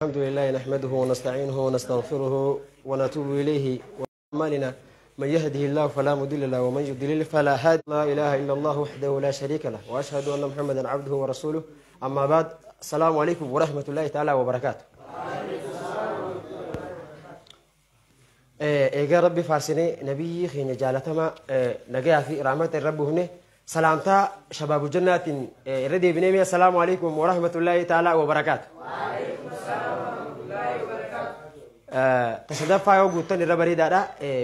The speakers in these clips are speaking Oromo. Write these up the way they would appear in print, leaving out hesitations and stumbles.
الحمد لله نحمده ونستعينه ونستغفره ونتوب إليه وأعمالنا من يهده الله فلا مضل له ومن يضلل فلا هادي لا إله إلا الله وحده لا شريك له وأشهد أن محمدا عبده ورسوله أما بعد السلام عليكم ورحمة الله تعالى وبركاته. Egaa Rabbi faarsinee nabiyyi keenya jaalatamaa nagayaa fi rahmata irra buufne salaamtaa shabaabu jannaatiin irra deebinee mee assalaamu alaikum warahmatullaahi ta'ala wabarakaatu. Tasadaffaa yoo guuttan irra bareedaadha.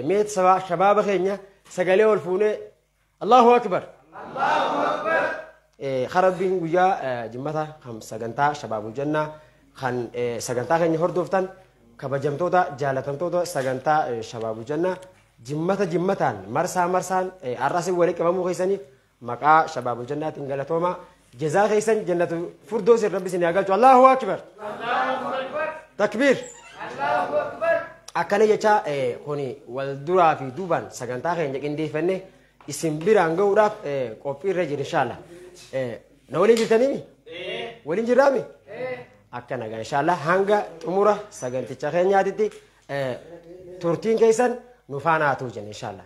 Mee shabaaba keenya sagalee ol fuunee Allahu akbar. Rabbiin guyyaa jimmata kan sagantaa shabaabu jannaa kan sagantaa keenya hordoftan kabajamtoota jaalatamtoota sagantaa shabaabu jannaa jimmata jimmataan marsaa marsaan har'as walii qabamuu keessaniif maqaa shabaabu jannaatiin galatooma. Jazaa keessan jannatu furdoos rabbi isin haa galchu. Allahu akbar. Takbiir. Akkana jecha kuni wal duraa fi duubaan sagantaa keenya qindeeffanne isin biraan gahuudhaaf qophii irra jira inshaalla. Na waliin jirtanii? Waliin jirraami? Akkana gaa inshaalla hanga xumura saganticha keenyaatitti turtiin keessan nu faana haa ta'u jenna inshaalla.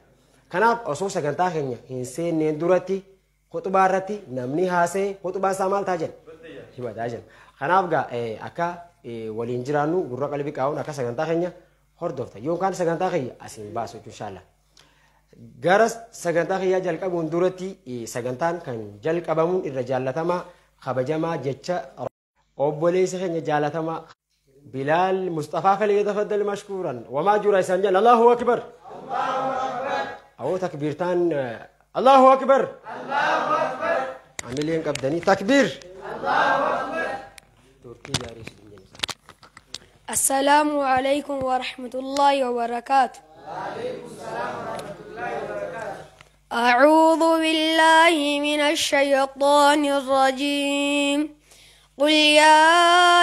Kanaaf osoo sagantaa keenya hin seenneen duratti khutbaa irratti namni haasee khutbaa isaa maal ta'a jenna? Hibataa jenna. Kanaaf gaa akka waliin jiraannu gurra qalbii qaa'uun akka sagantaa keenya hordofta. Yookaan sagantaa keenya asiin baasu jechuudha inshaalla. Gara sagantaa kiyyaa jalqabuun duratti sagantaan kan jalqabamuun irra jaallatamaa kabajamaa jecha obboleessa keenya jaalatamaa Bilaal Mustafaa falyatafaddal mashkuuran wamaa jura isaan jedhan Allahu akbar. Awoo takbiirtaan Allahu akbar. Amileen qabdanii takbiir. Turtii gaarii isin jenna. السلام عليكم ورحمة الله وبركاته. أعوذ بالله من الشيطان الرجيم. قل يا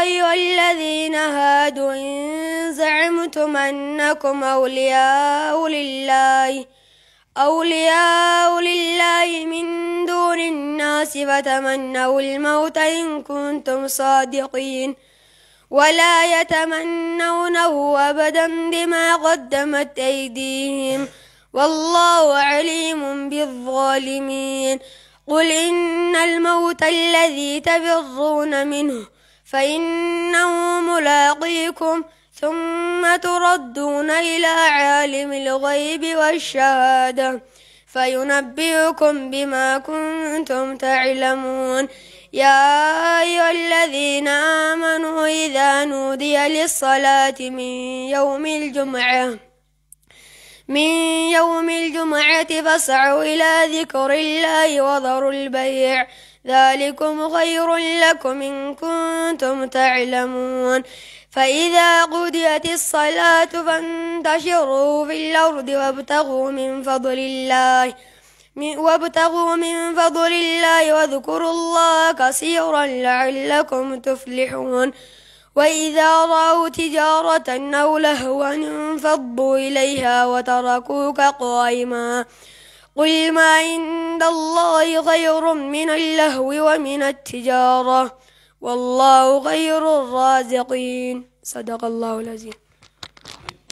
أيها الذين هادوا إن زعمتم أنكم أولياء لله من دون الناس فتمنوا الموت إن كنتم صادقين. ولا يتمنونه أبدا بما قدمت أيديهم والله عليم بالظالمين. قل إن الموت الذي تفرون منه فإنه ملاقيكم ثم تردون إلى عالم الغيب والشهادة فينبئكم بما كنتم تعلمون. يا أيها الذين آمنوا إذا نودي للصلاة من يوم الجمعة فاسعوا إلى ذكر الله وذروا البيع ذلكم خير لكم إن كنتم تعلمون. فإذا قضيت الصلاة فانتشروا في الأرض وابتغوا من فضل الله واذكروا الله كثيرا لعلكم تفلحون. وإذا رأوا تجارة أو لهوا انفضوا إليها وتركوك قائما. قل ما عند الله خير من اللهو ومن التجارة والله خير الرازقين. صدق الله العظيم.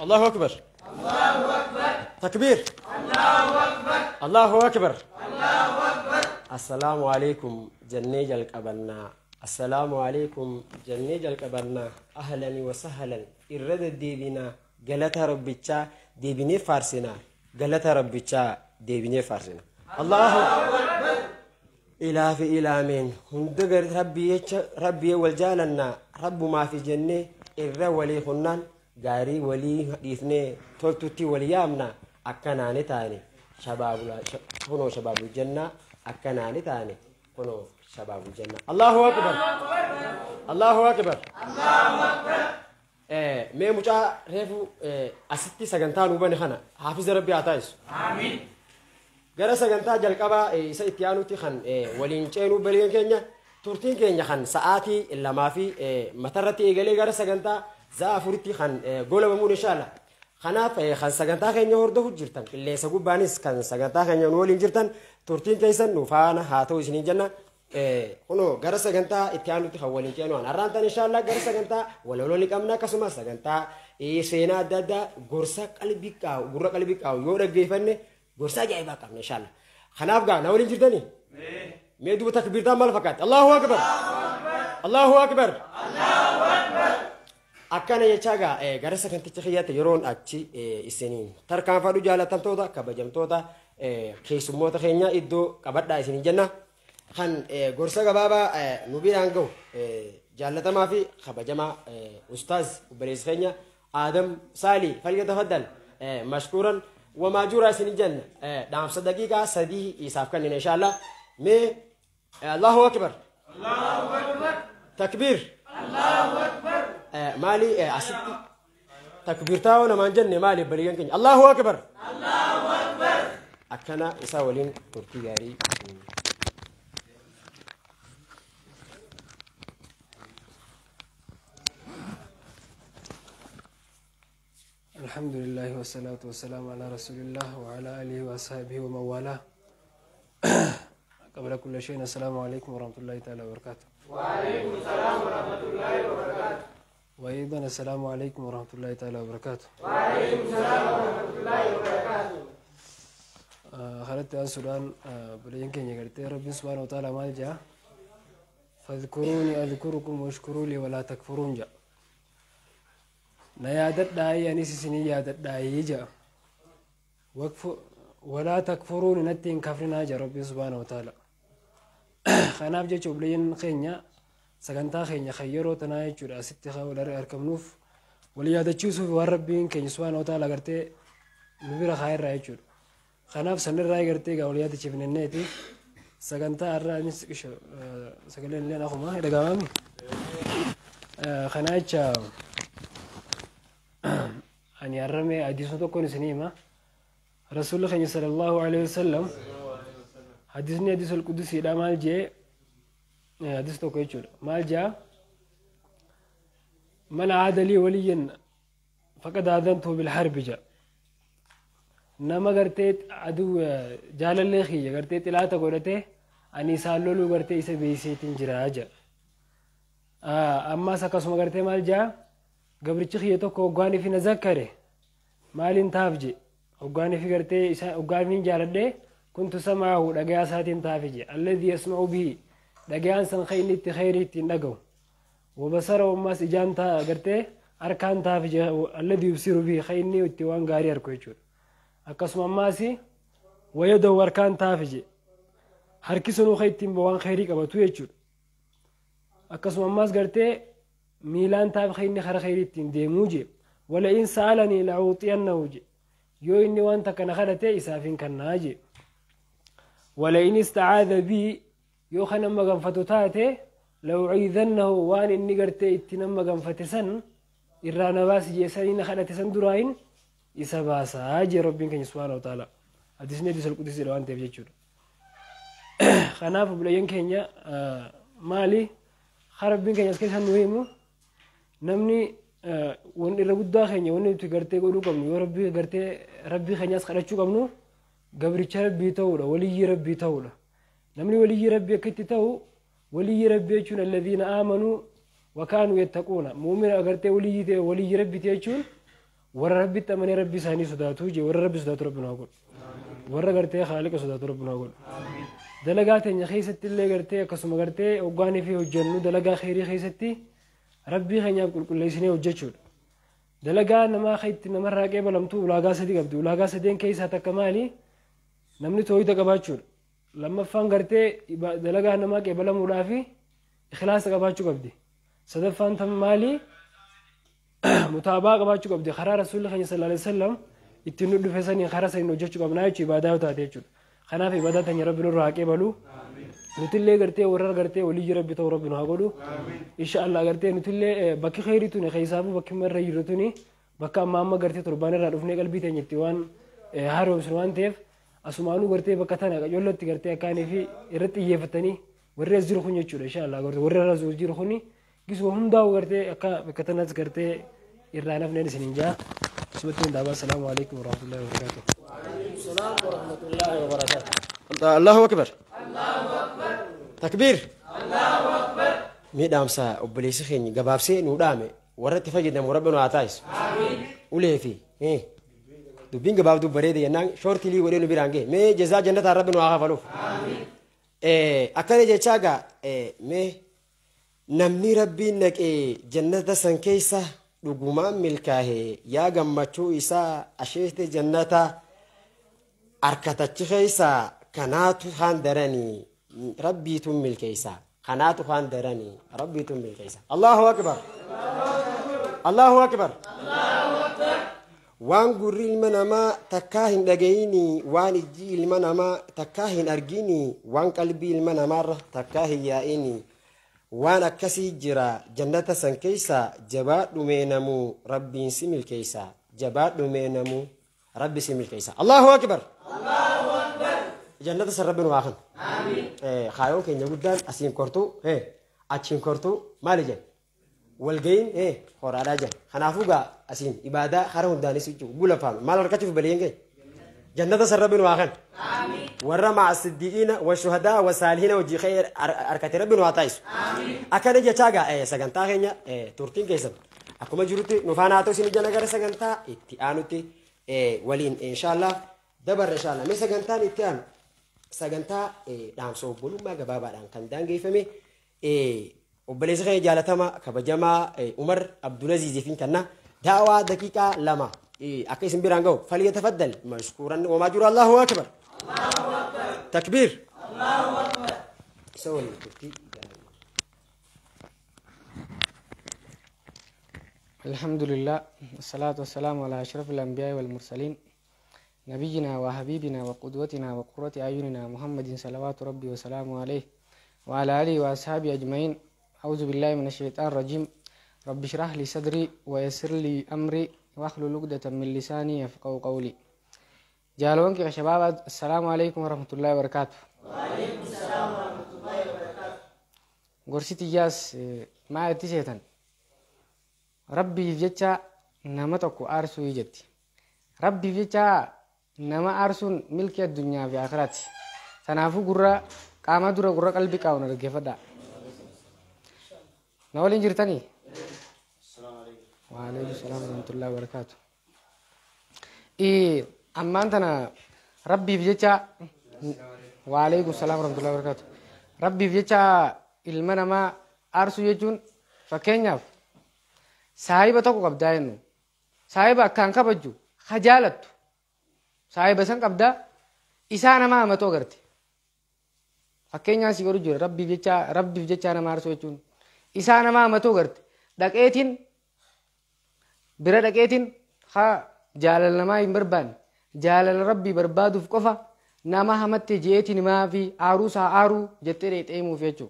الله أكبر. الله أكبر. تكبير. الله أكبر. الله أكبر. الله أكبر. السلام عليكم جنة jalqabanna. السلام عليكم jennee jalqabanna. أهلا وسهلا irra deddeebinaa galata rabbichaa deebinee faarsinaa galata rabbichaa deebinee faarsina. Allahu akbar. Ilaa fi ilaameen hunda gari rabbii jecha rabbii wal jaalannaa rabbumaa fi jennee irra walii hunnaan gaarii walii dhiifnee toltutti wal yaamna akkanaani taane kunoo shabaabul jannaa akkanaani taane kunoo shabaabul jannaa. Allahu akbar. Allahu akbar. Mee mucaa reefu asitti sagantaa nuu bane kana haafiza rabbi haa taasisu. Amiin. Gara sagantaa jalqabaa isa itti aanutti kan waliin ceenuu baleen keenya turtiin keenya kan sa'aatii 2 fi matarratti eegalee gara sagantaa za'a 4tti kan goolabamuun inshaalla. Kanaaf kan sagantaa keenya hordofu jirtan qilleensa gubbaanis kan sagantaa keenya nu waliin jirtan turtiin keessan nu faana haa ta'u isiniin jenna. Kunoo gara sagantaa itti aanutti kan waliin ceenu har'aan tan inshaallah gara sagantaa walaloo ni qabna, akkasumas sagantaa seenaa adda addaa gorsa qalbii qaa'u gurra qalbii qaa'u yoo dhaggeeffanne gorsa ajaa'ibaa qabna inshaallah. Kanaaf gaa na waliin jirtanii? Mee duuba takbiirtaan maal fakkaatti? Allahu akbar! Allahu akbar! Akkana jechaa gaa gara saganticha kiyyaatti yeroon achi isiniin tarkaanfadhu, jaalatamtoota kabajamtoota keessummoota keenya iddoo qabadhaa isiniin jenna. Kan gorsa gabaabaa nu biraan gahu jaallatamaa fi kabajamaa ustaaz obboleessa keenya Aadam Saali falyatafaddal mashkuuran wamaajuuraa isiniin jenna. Dhaamsa daqiiqaa 3 isaaf kennina inshaallah. Mee Allahu akbar! Takbiir! Maali asitti takbiirtaa yoo namaan jenne maali baligan keenya? Allahu akbar! Akkana isaa waliin turtii gaarii. الحمد لله والصلاة والسلام على رسول الله وعلى آله وأصحابه ومن والاه. قبل كل شيء السلام عليكم ورحمة الله تعالى وبركاته. وعليكم السلام ورحمة الله وبركاته. وأيضا السلام عليكم ورحمة الله تعالى وبركاته. وعليكم السلام ورحمة الله وبركاته. خلت عن سودان بلين كين يقرتي ربي سبحانه وتعالى ما جاء فاذكروني أذكركم واشكروا لي ولا تكفرون جاء. نيادت داعي يعني سيني يادت داعي جاء وقف ولا تكفرون نتين كفرنا جاء ربي سبحانه وتعالى. خناف جا شوبلين خينيا سكنتا خينيا خيرو تناي شورا ستة خا ولا أركب نوف وليادت يوسف وربين كين سبحانه وتعالى قرتي نبير خير راي شور. خناف سنر راي قرتي قوليات شفنا النتي سكنتا أرى نس إيش سكلين لنا خما إذا قامي خناف أني أرمي حديث تكون سنيمة رسول الله صلى الله عليه وسلم حديثني حديث القدسي لا مال جاء حديث تكون مال جاء من عاد لي وليا فقد آذنته بالحرب جاء نما قرتيت عدو جال اللي خي قرتيت لا تقولته أني سالولو قرتي إسا بيسيتين جراجة أما سكاسما قرتي مال جاء قبرتش خيتو كوغاني في نذكره مالين تافجي وغاني في قرتي وغاني جالده كنت سمعه دغيا ساتين تافجي الذي يسمع به دغيان سن خيني تخيري تنغو وبصره ما سجان تا قرتي أركان تافجي الذي يبصر به خيني وتوان غاري أركو akkasuma ammaas wayadoo harkaan taafije harki sunuu kan ittiin waan khayrii qabatu jechuudha. Akkasuma ammaas gartee miilaan taaf inni kara khayrii ittiin deemuu je wala in sa'alanii la'uuxiyannahu je yoo inni waan takka na kadhate isaaf hin kennaa je wala in istacaada bii yoo kan nama ganfatu taate la'uciidannahu waan inni gartee itti nama ganfate san irraa na baasi jee san inni kadhate san duraayin isa baasaa jee rabbiin keenya subhaanahu wa ta'ala. Hadiisni hadiisa alqudsiidha waan ta'eef jechuudha. Kanaaf obboleeyyan keenya maali haa rabbiin keenya as keessa nu himu namni wanni irra guddaa keenya wanni nuti gartee godhuu qabnu yoo rabbii gartee rabbii keenyaas kadhachuu qabnu gabricha rabbii ta'uudha, waliyyii rabbii ta'uudha. Namni waliyyii rabbii akka itti ta'u waliyyii rabbii jechuun alladhiina aamanuu wa kaanuu yattaquuna mu'mina gartee waliyyii ta'e waliyyii rabbii ta'e jechuun warra rabbitti amanee rabbii isaanii sodaatu jee warra rabbi sodaatu rabbi nu haa godhu. Warra gartee haaliqa sodaatu rabbi nu haa godhu. Dalagaa teenya keessatti illee gartee akkasuma gartee hoggaanii fi hojjennu dalagaa kheyrii keessatti rabbii keenyaaf qulqulleessinee hojjechuudha. Dalagaa namaa itti namarraa qeebalamtu ulaagaa sadii qabdi. Ulaagaa sadeen keessaa takka maali? Namni tooyita qabaachuudha. Lammaffaan gartee dalagaa namaa qeebalamuudhaaf ikhlaasa qabaachuu qabdi. Sadaffaan tan maali? Mutaabaa qabaachuu qabdi. Karaa rasuulli keenya sallallahu alaihi wasallam ittiin nu dhufe sanii karaa saniin hojjechuu qabnaa jechuudha ibaadaa yoo taate jechuudha. Kanaaf ibaadaa teenya rabbi nurraa haa qeebalu. Nutillee gartee warra gartee waliyyii rabbi ta'u rabbi nu haa godhu. Insha Allah gartee nutillee bakki kheyrii tuni keessaafuu bakki marra jiru tuni bakka amma amma gartee torbaan irraa dhufnee qalbii teenya itti waan haaromsinu waan ta'eef asumaanuu gartee bakka tana qacollotti gartee akkaanii fi irratti xiyyeeffatanii warri as jiru kun jechuudha insha Allah gartee warri as jiru kuni gisuma hundaa'u gartee akka bakka tanas gartee irraa nafneen isiniin jaa. Asumatti hundaabaa. Assalaamu alaikum warahmatullahi wabarakaatuh. Wa alaikum salaam warahmatullahi wabarakaatuh. Allahu akbar. Allahu akbar. Takbiir. Mee dhaamsa obboleessi keenya gabaabsee nuu dhaame warra itti fayyadamu rabbi nu haa taasisu. Ulee fi dubbiin gabaabduu bareeda jennaan shoortilii godhee nu biraan gahe mee jazaa jannataan rabbi nu haa kafaluuf. Akkana jechaa gaa mee namni rabbiin naqee jannata san keessa dhugumaan milkaa'e yaa gammachuu isaa asheete jannata harkatachi keessa kanaatu haan daranii rabbiitu milkeessa kanaatu haan daranii rabbiitu milkeessa. Allahu akbar. Allahu akbar. Waan gurri ilma namaa takkaa hin dhagayini, waan ijji ilma namaa takkaa hin argini, waan qalbii ilma namaarra takkaa hin yaa'ini, waan akkasii jira jannata san keessa jabaadhu mee namuu rabbiin si milkeessa, jabaadhu mee namuu rabbi si milkeessa. Allahu akbar. Jannata san rabbi nu haa kennu. Kaayoon keenya guddaan asiin kortuu achiin kortuu maali jenna? Walga'iin horaadhaa jira. Kanaafuu gaa asiin ibaadaa hara hundaanis jechuudha. Gulafaame maal argachuuf baliin ga'e? Jannata san rabbi nu haa kennu. Warra ma'a siddiqiina wa shuhadaa wa saalihiina hojii kee harkate rabbi nu haa taasisu. Akkana jechaa gaa sagantaa keenya turtiin keessan akkuma jirutti nu faana haa ta'u isin ijana gara sagantaa itti aanutti waliin inshaallah dabarra inshaallah. Mee sagantaan itti aanu sagantaa dhaamsa obbolummaa gabaabaadhaan kan daangeffame obboleessa keenya jaalatamaa kabajamaa Umar Abdulaziz fi kanna daawaa daqiiqaa 2 akka isin biraan ga'u falyatafaddal mashkuuran wamaa jiru. Allahu akbar. Takbiir. Isa waliin turtii. الحمد لله والصلاة والسلام على أشرف الأنبياء والمرسلين نبينا وحبيبنا وقدوتنا وقرة أعيننا محمد صلوات ربي وسلامه عليه وعلى آله وأصحابه أجمعين. أعوذ بالله من الشيطان الرجيم. رب اشرح لي صدري ويسر لي أمري واحلل عقدة من لساني يفقهوا قولي. جالونك يا شباب، السلام عليكم ورحمة الله وبركاته. وعليكم السلام ورحمة الله وبركاته. غرسيتي جاس ما اتشيتن ربي جتا نما تكو أرسو يجتي ربي جتا نما أرسون ملك الدنيا في آخرتي. تنافو غرة قام دورة غرة قلبي كاونا رجفدا. نولين جرتني. السلام عليكم. وعليكم السلام ورحمة الله وبركاته. إيه أما أنتنا ربي بجتا. وعليكم السلام ورحمة الله وبركاته. ربي بجتا إلمنا ما أرسو يجون فكينياف صاحب تكو قبضاينو صاحب كان كبجو خجالت صاحب سن قبضا إسانا ما أمتو قرتي فكينيا سيقولوا جور ربي بجتا ربي بجتا أنا ما أرسو يجون إسانا ما أمتو قرتي دقيتين برا دقيتين خا جالل ما يمربان جالل ربي بربادو في كفا نما همت جيتين ما في عروس عارو جتريت أيمو فيجو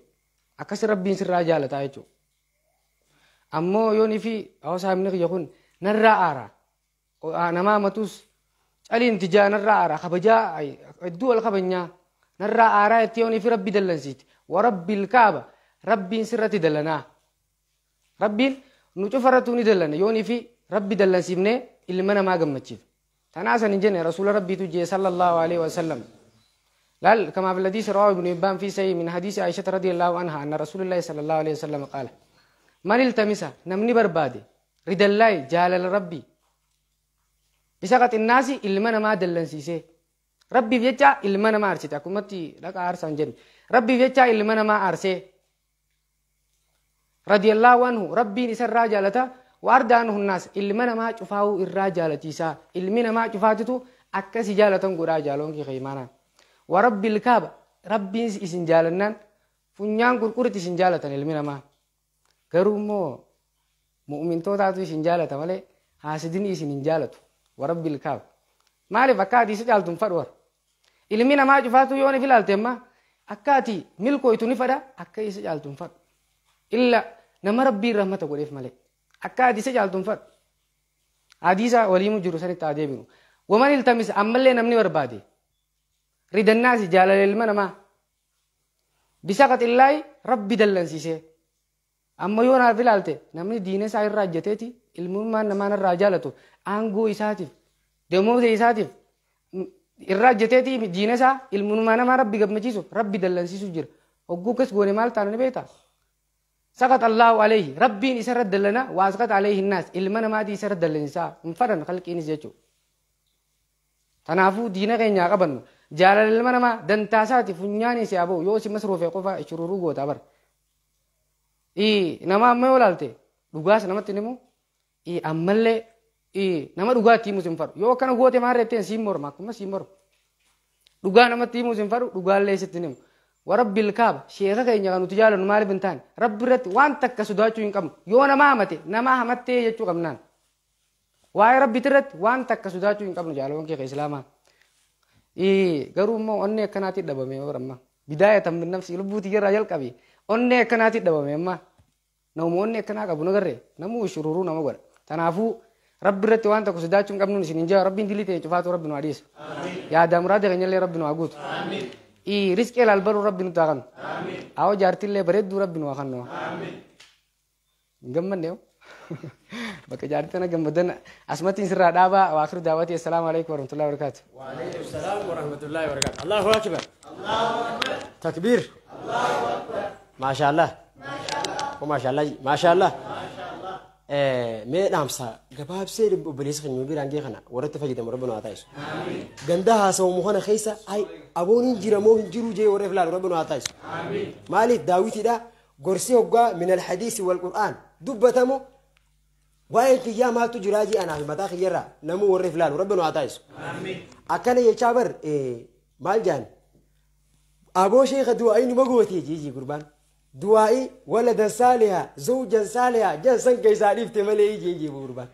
أكسر ربي سر جالة تايجو أمو يوني في أو سامنك يكون نرى آرا نما متوس ألين تجا نرى آرا خبجا أي الدول خبنيا نرى آرا تيوني في ربي دلنسيت وربي الكعبة ربي سرتي دلنا ربي نجفرتوني دلنا يوني في ربي دلنسيبني اللي منا ما قمتشيف تناسا نجني رسول ربي تجي صلى الله عليه وسلم لال كما في الحديث رواه ابن حبان في سي من حديث عائشة رضي الله عنها أن رسول الله صلى الله عليه وسلم قال من التمسه نمني بربادي رضا الله جلال ربي بسقط الناس اللي منا ما دلنسيسه ربي بيجا اللي منا ما أرسيت أكمتي لك أرسان جن ربي بيجا اللي منا ما أرسي رضي الله عنه ربي نسر رجالته وأرضى عنه الناس اللي منا ما شفاو الرجالة تيسا اللي منا ما شفاتته أكسي جالتهم قرا جالون كي خيمانا ورب الكعبة ربي إسن جالنان فنيان كركرة إسن جالتن اللي منا ما كرمو مؤمن توتاتو إسن جالته ولا حاسدين إسن جالته ورب الكعبة ما عرف أكادي سجالتهم فرور اللي منا ما شفاتو يوني في الألتما أكادي ملكو يتوني فرا أكادي سجالتهم فر إلا نما ربي رحمته قريف ملك أكادي سجالتهم فر عديسة وليم جروسان التعذيبين ومن التمس أملي نمني وربادي رد الناس جلال المنما بسقط الله ربي دلن سيسي أما يونا في الألتي نمني دين ساير راجتتي المهم نمان الرجالته أنجو إساتف دمو زي إساتف الراجتتي دين سا المهم نما ربي قبل مجيسو ربي دلن سيسو جر Hogguu akkas goone maal taana ni beektaa? Saqat Allahu alayhi rabbiin isarra dallana waa saqat alayhi naas ilma namaatii isarra dallansaa hin fadhan khalqiinis jechuudha. Kanaafuu diina keenyaa qabannu jaalala ilma namaa dantaasaati funyaan isii aboo yoo si masruufe qofa shururuu goota bara. Nama amma yoo ilaalte dhugaas namatti himu ammallee nama dhugaatti himus hin fadhu yoo akkana goote maal reetteen siin morma akkuma siin morma. Dhugaa namatti himus hin fadhu dhugaallee sitti himu. Warabbil kaaba sheeka keenya kan nuti jaalannu maaliif hin taane rabbi irratti waan takka sodaachuu hin qabnu yoo nama hamate nama hamattee jechuu qabnaan. Waa'ee rabbiitti irratti waan takka sodaachuu hin qabnu jaalawwan keenya islaamaa. Garuu immoo onnee akkanaatti dhabame yoo amma bidaayatan min nafsi lubbuuti irraa jalqabe onnee akkanaatti dhabame amma nama onnee akkanaa qabu nagarree namuu shururuu nama godha. Kanaafuu rabbi irratti waan tokko sodaachuu hin qabnu isin hin jaa rabbiin dilii ta'e cufaatu rabbi nu hadiisu. Yaada muraada keenyallee rabbi nu haa guutu. Riskee laalbaruu rabbi nu taaqanu. Awwa jaartillee bareedduu rabbi nu haa kennu. Hin gammanne yoo. Bakka jaartii tana gammadan asumatti sirraa dhaabaa waa akhiru daawwatii assalaamu alaikum warahmatullahi wabarakaatu. Wa alaikum salaam warahmatullahi wabarakaatu. Allahu akbar. Allahu akbar. Takbiir. Allahu akbar. Maashaallah. Maashaallah. Maashaallah. Maashaallah. Mee dhaamsa gabaabsee obboleessa keenya biraan gee kana warratti fayyadamu rabbi nu haa taasisu. Ganda haasawamu kana keessa ay aboon hin jira moo hin jiru jee warra filaalu rabbi nu haa taasisu. Maaliif daawwitiidha gorsi hoggaa min alhadiisi wal qur'aan dubbatamu waa'ee kiyyaa maaltu jiraa jee anaaf mataa kiyyarraa namuu warra filaalu rabbi nu haa taasisu. Akkana jechaa bar maal jaan aboo sheeka du'aa inni magootee jee gurbaan. Du'aa'i waladan saalihaa zawjan saalihaa jansan keessaa dhiifte malee ijee ijee gurbaan.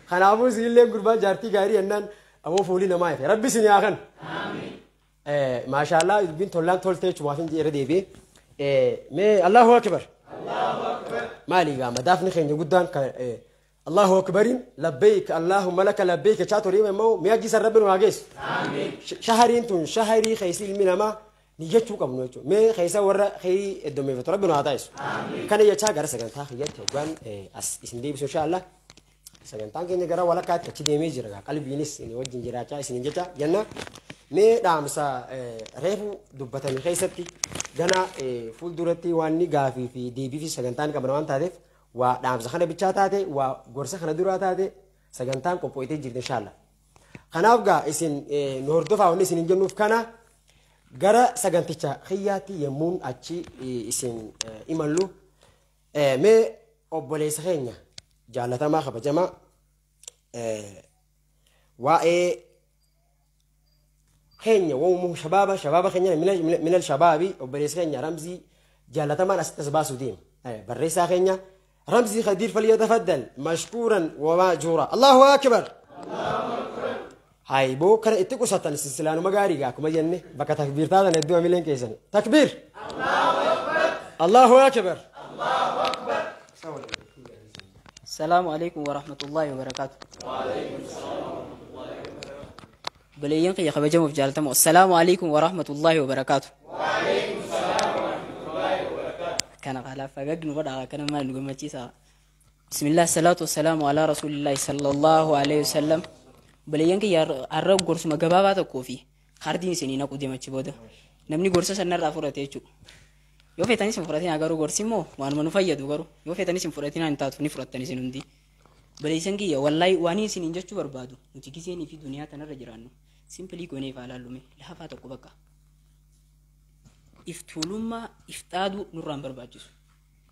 Kanaafuu isinillee gurbaan jaartii gaarii jennaan aboo fuulii namaa ife rabbi isin haa kennu. Maashaallah dubbiin tollaan toltee jechumaaf hin irra deebi'e. Mee Allahu akbar. Maali gaa madaafni keenya guddaan kan Allahu akbariin labbeek Allahumma laka labbeek jechaa ture immoo mi'a jisan rabbi nu haa geessu. Shahariin tun shaharii keessi ilmi namaa ni jechuu qabnu jechuudha. Mee keessa warra kheyrii heddommeeffatu rabbi nu haa taasisu. Kana jechaa gara sagantaa kiyyatti hoggaan as isin deebisu inshaallah. Sagantaan keenya gara walakkaatti achi deemee jira. Qalbiinis isin wajjin jiraachaa isin jecha jenna. Mee dhaamsa reefu dubbatame keessatti gana fuulduratti waan ni gaafii fi deebii fi sagantaan qabna waan taateef waa dhaamsa kana bichaa taate waa gorsa kana duraa taate sagantaan qophooyitee jirti inshaallah. Kanaaf gaa isin nu hordofaa wanni isin hin jennuuf kana gara saganticha kiyyaatti yemmuun achi isin imallu mee obboleessa keenya jaalatamaa kabajamaa waa'ee keenya woomu shabaaba shabaaba keenya minal shabaabi obboleessa keenya ramzii jaalatamaan asitti as baasuu deema barreessaa keenya ramzii khadiir falyatafaddal mashkuuran wamaajuura Allahu akbar. Hay boo kana itti qusatan silsilaanuma gaarii gaa akkuma jenne bakka takbiir taatan hedduu amileen keessan takbiir. Allahu akbar. Allahu akbar. Salaamu alaikum warahmatullahi wabarakaatu. Baleeyyan kiyya kabajamuuf jaalatamu. Assalaamu alaikum warahmatullahi wabarakaatu. Kana qaalaaf fagagnu godhaa kana maal nu gammachiisa. Bismillah salaatu wassalaamu alaa rasuulillahi sallallahu alaihi wasallam. Baleeyyan kiyya har'a gorsuma gabaabaa tokkoo fi kaardiin isinii naqu deemachi booda. Namni gorsa sanarraa fudhate jechuudha. Yoo feetanis hin fudhatin garuu gorsi immoo waanuma nu fayyadu garuu yoo feetanis hin fudhatin hin taatu ni fudhattan isin hundi. Baleeyyan kiyya wallaahi waan isiniin jechuu barbaadu nuti giseenii fi duniyaa tanarra jiraannu simpilii goonee ifaa laallume lafaa tokko bakka. Iftuulummaa ifxaaduu nurraan barbaachisu.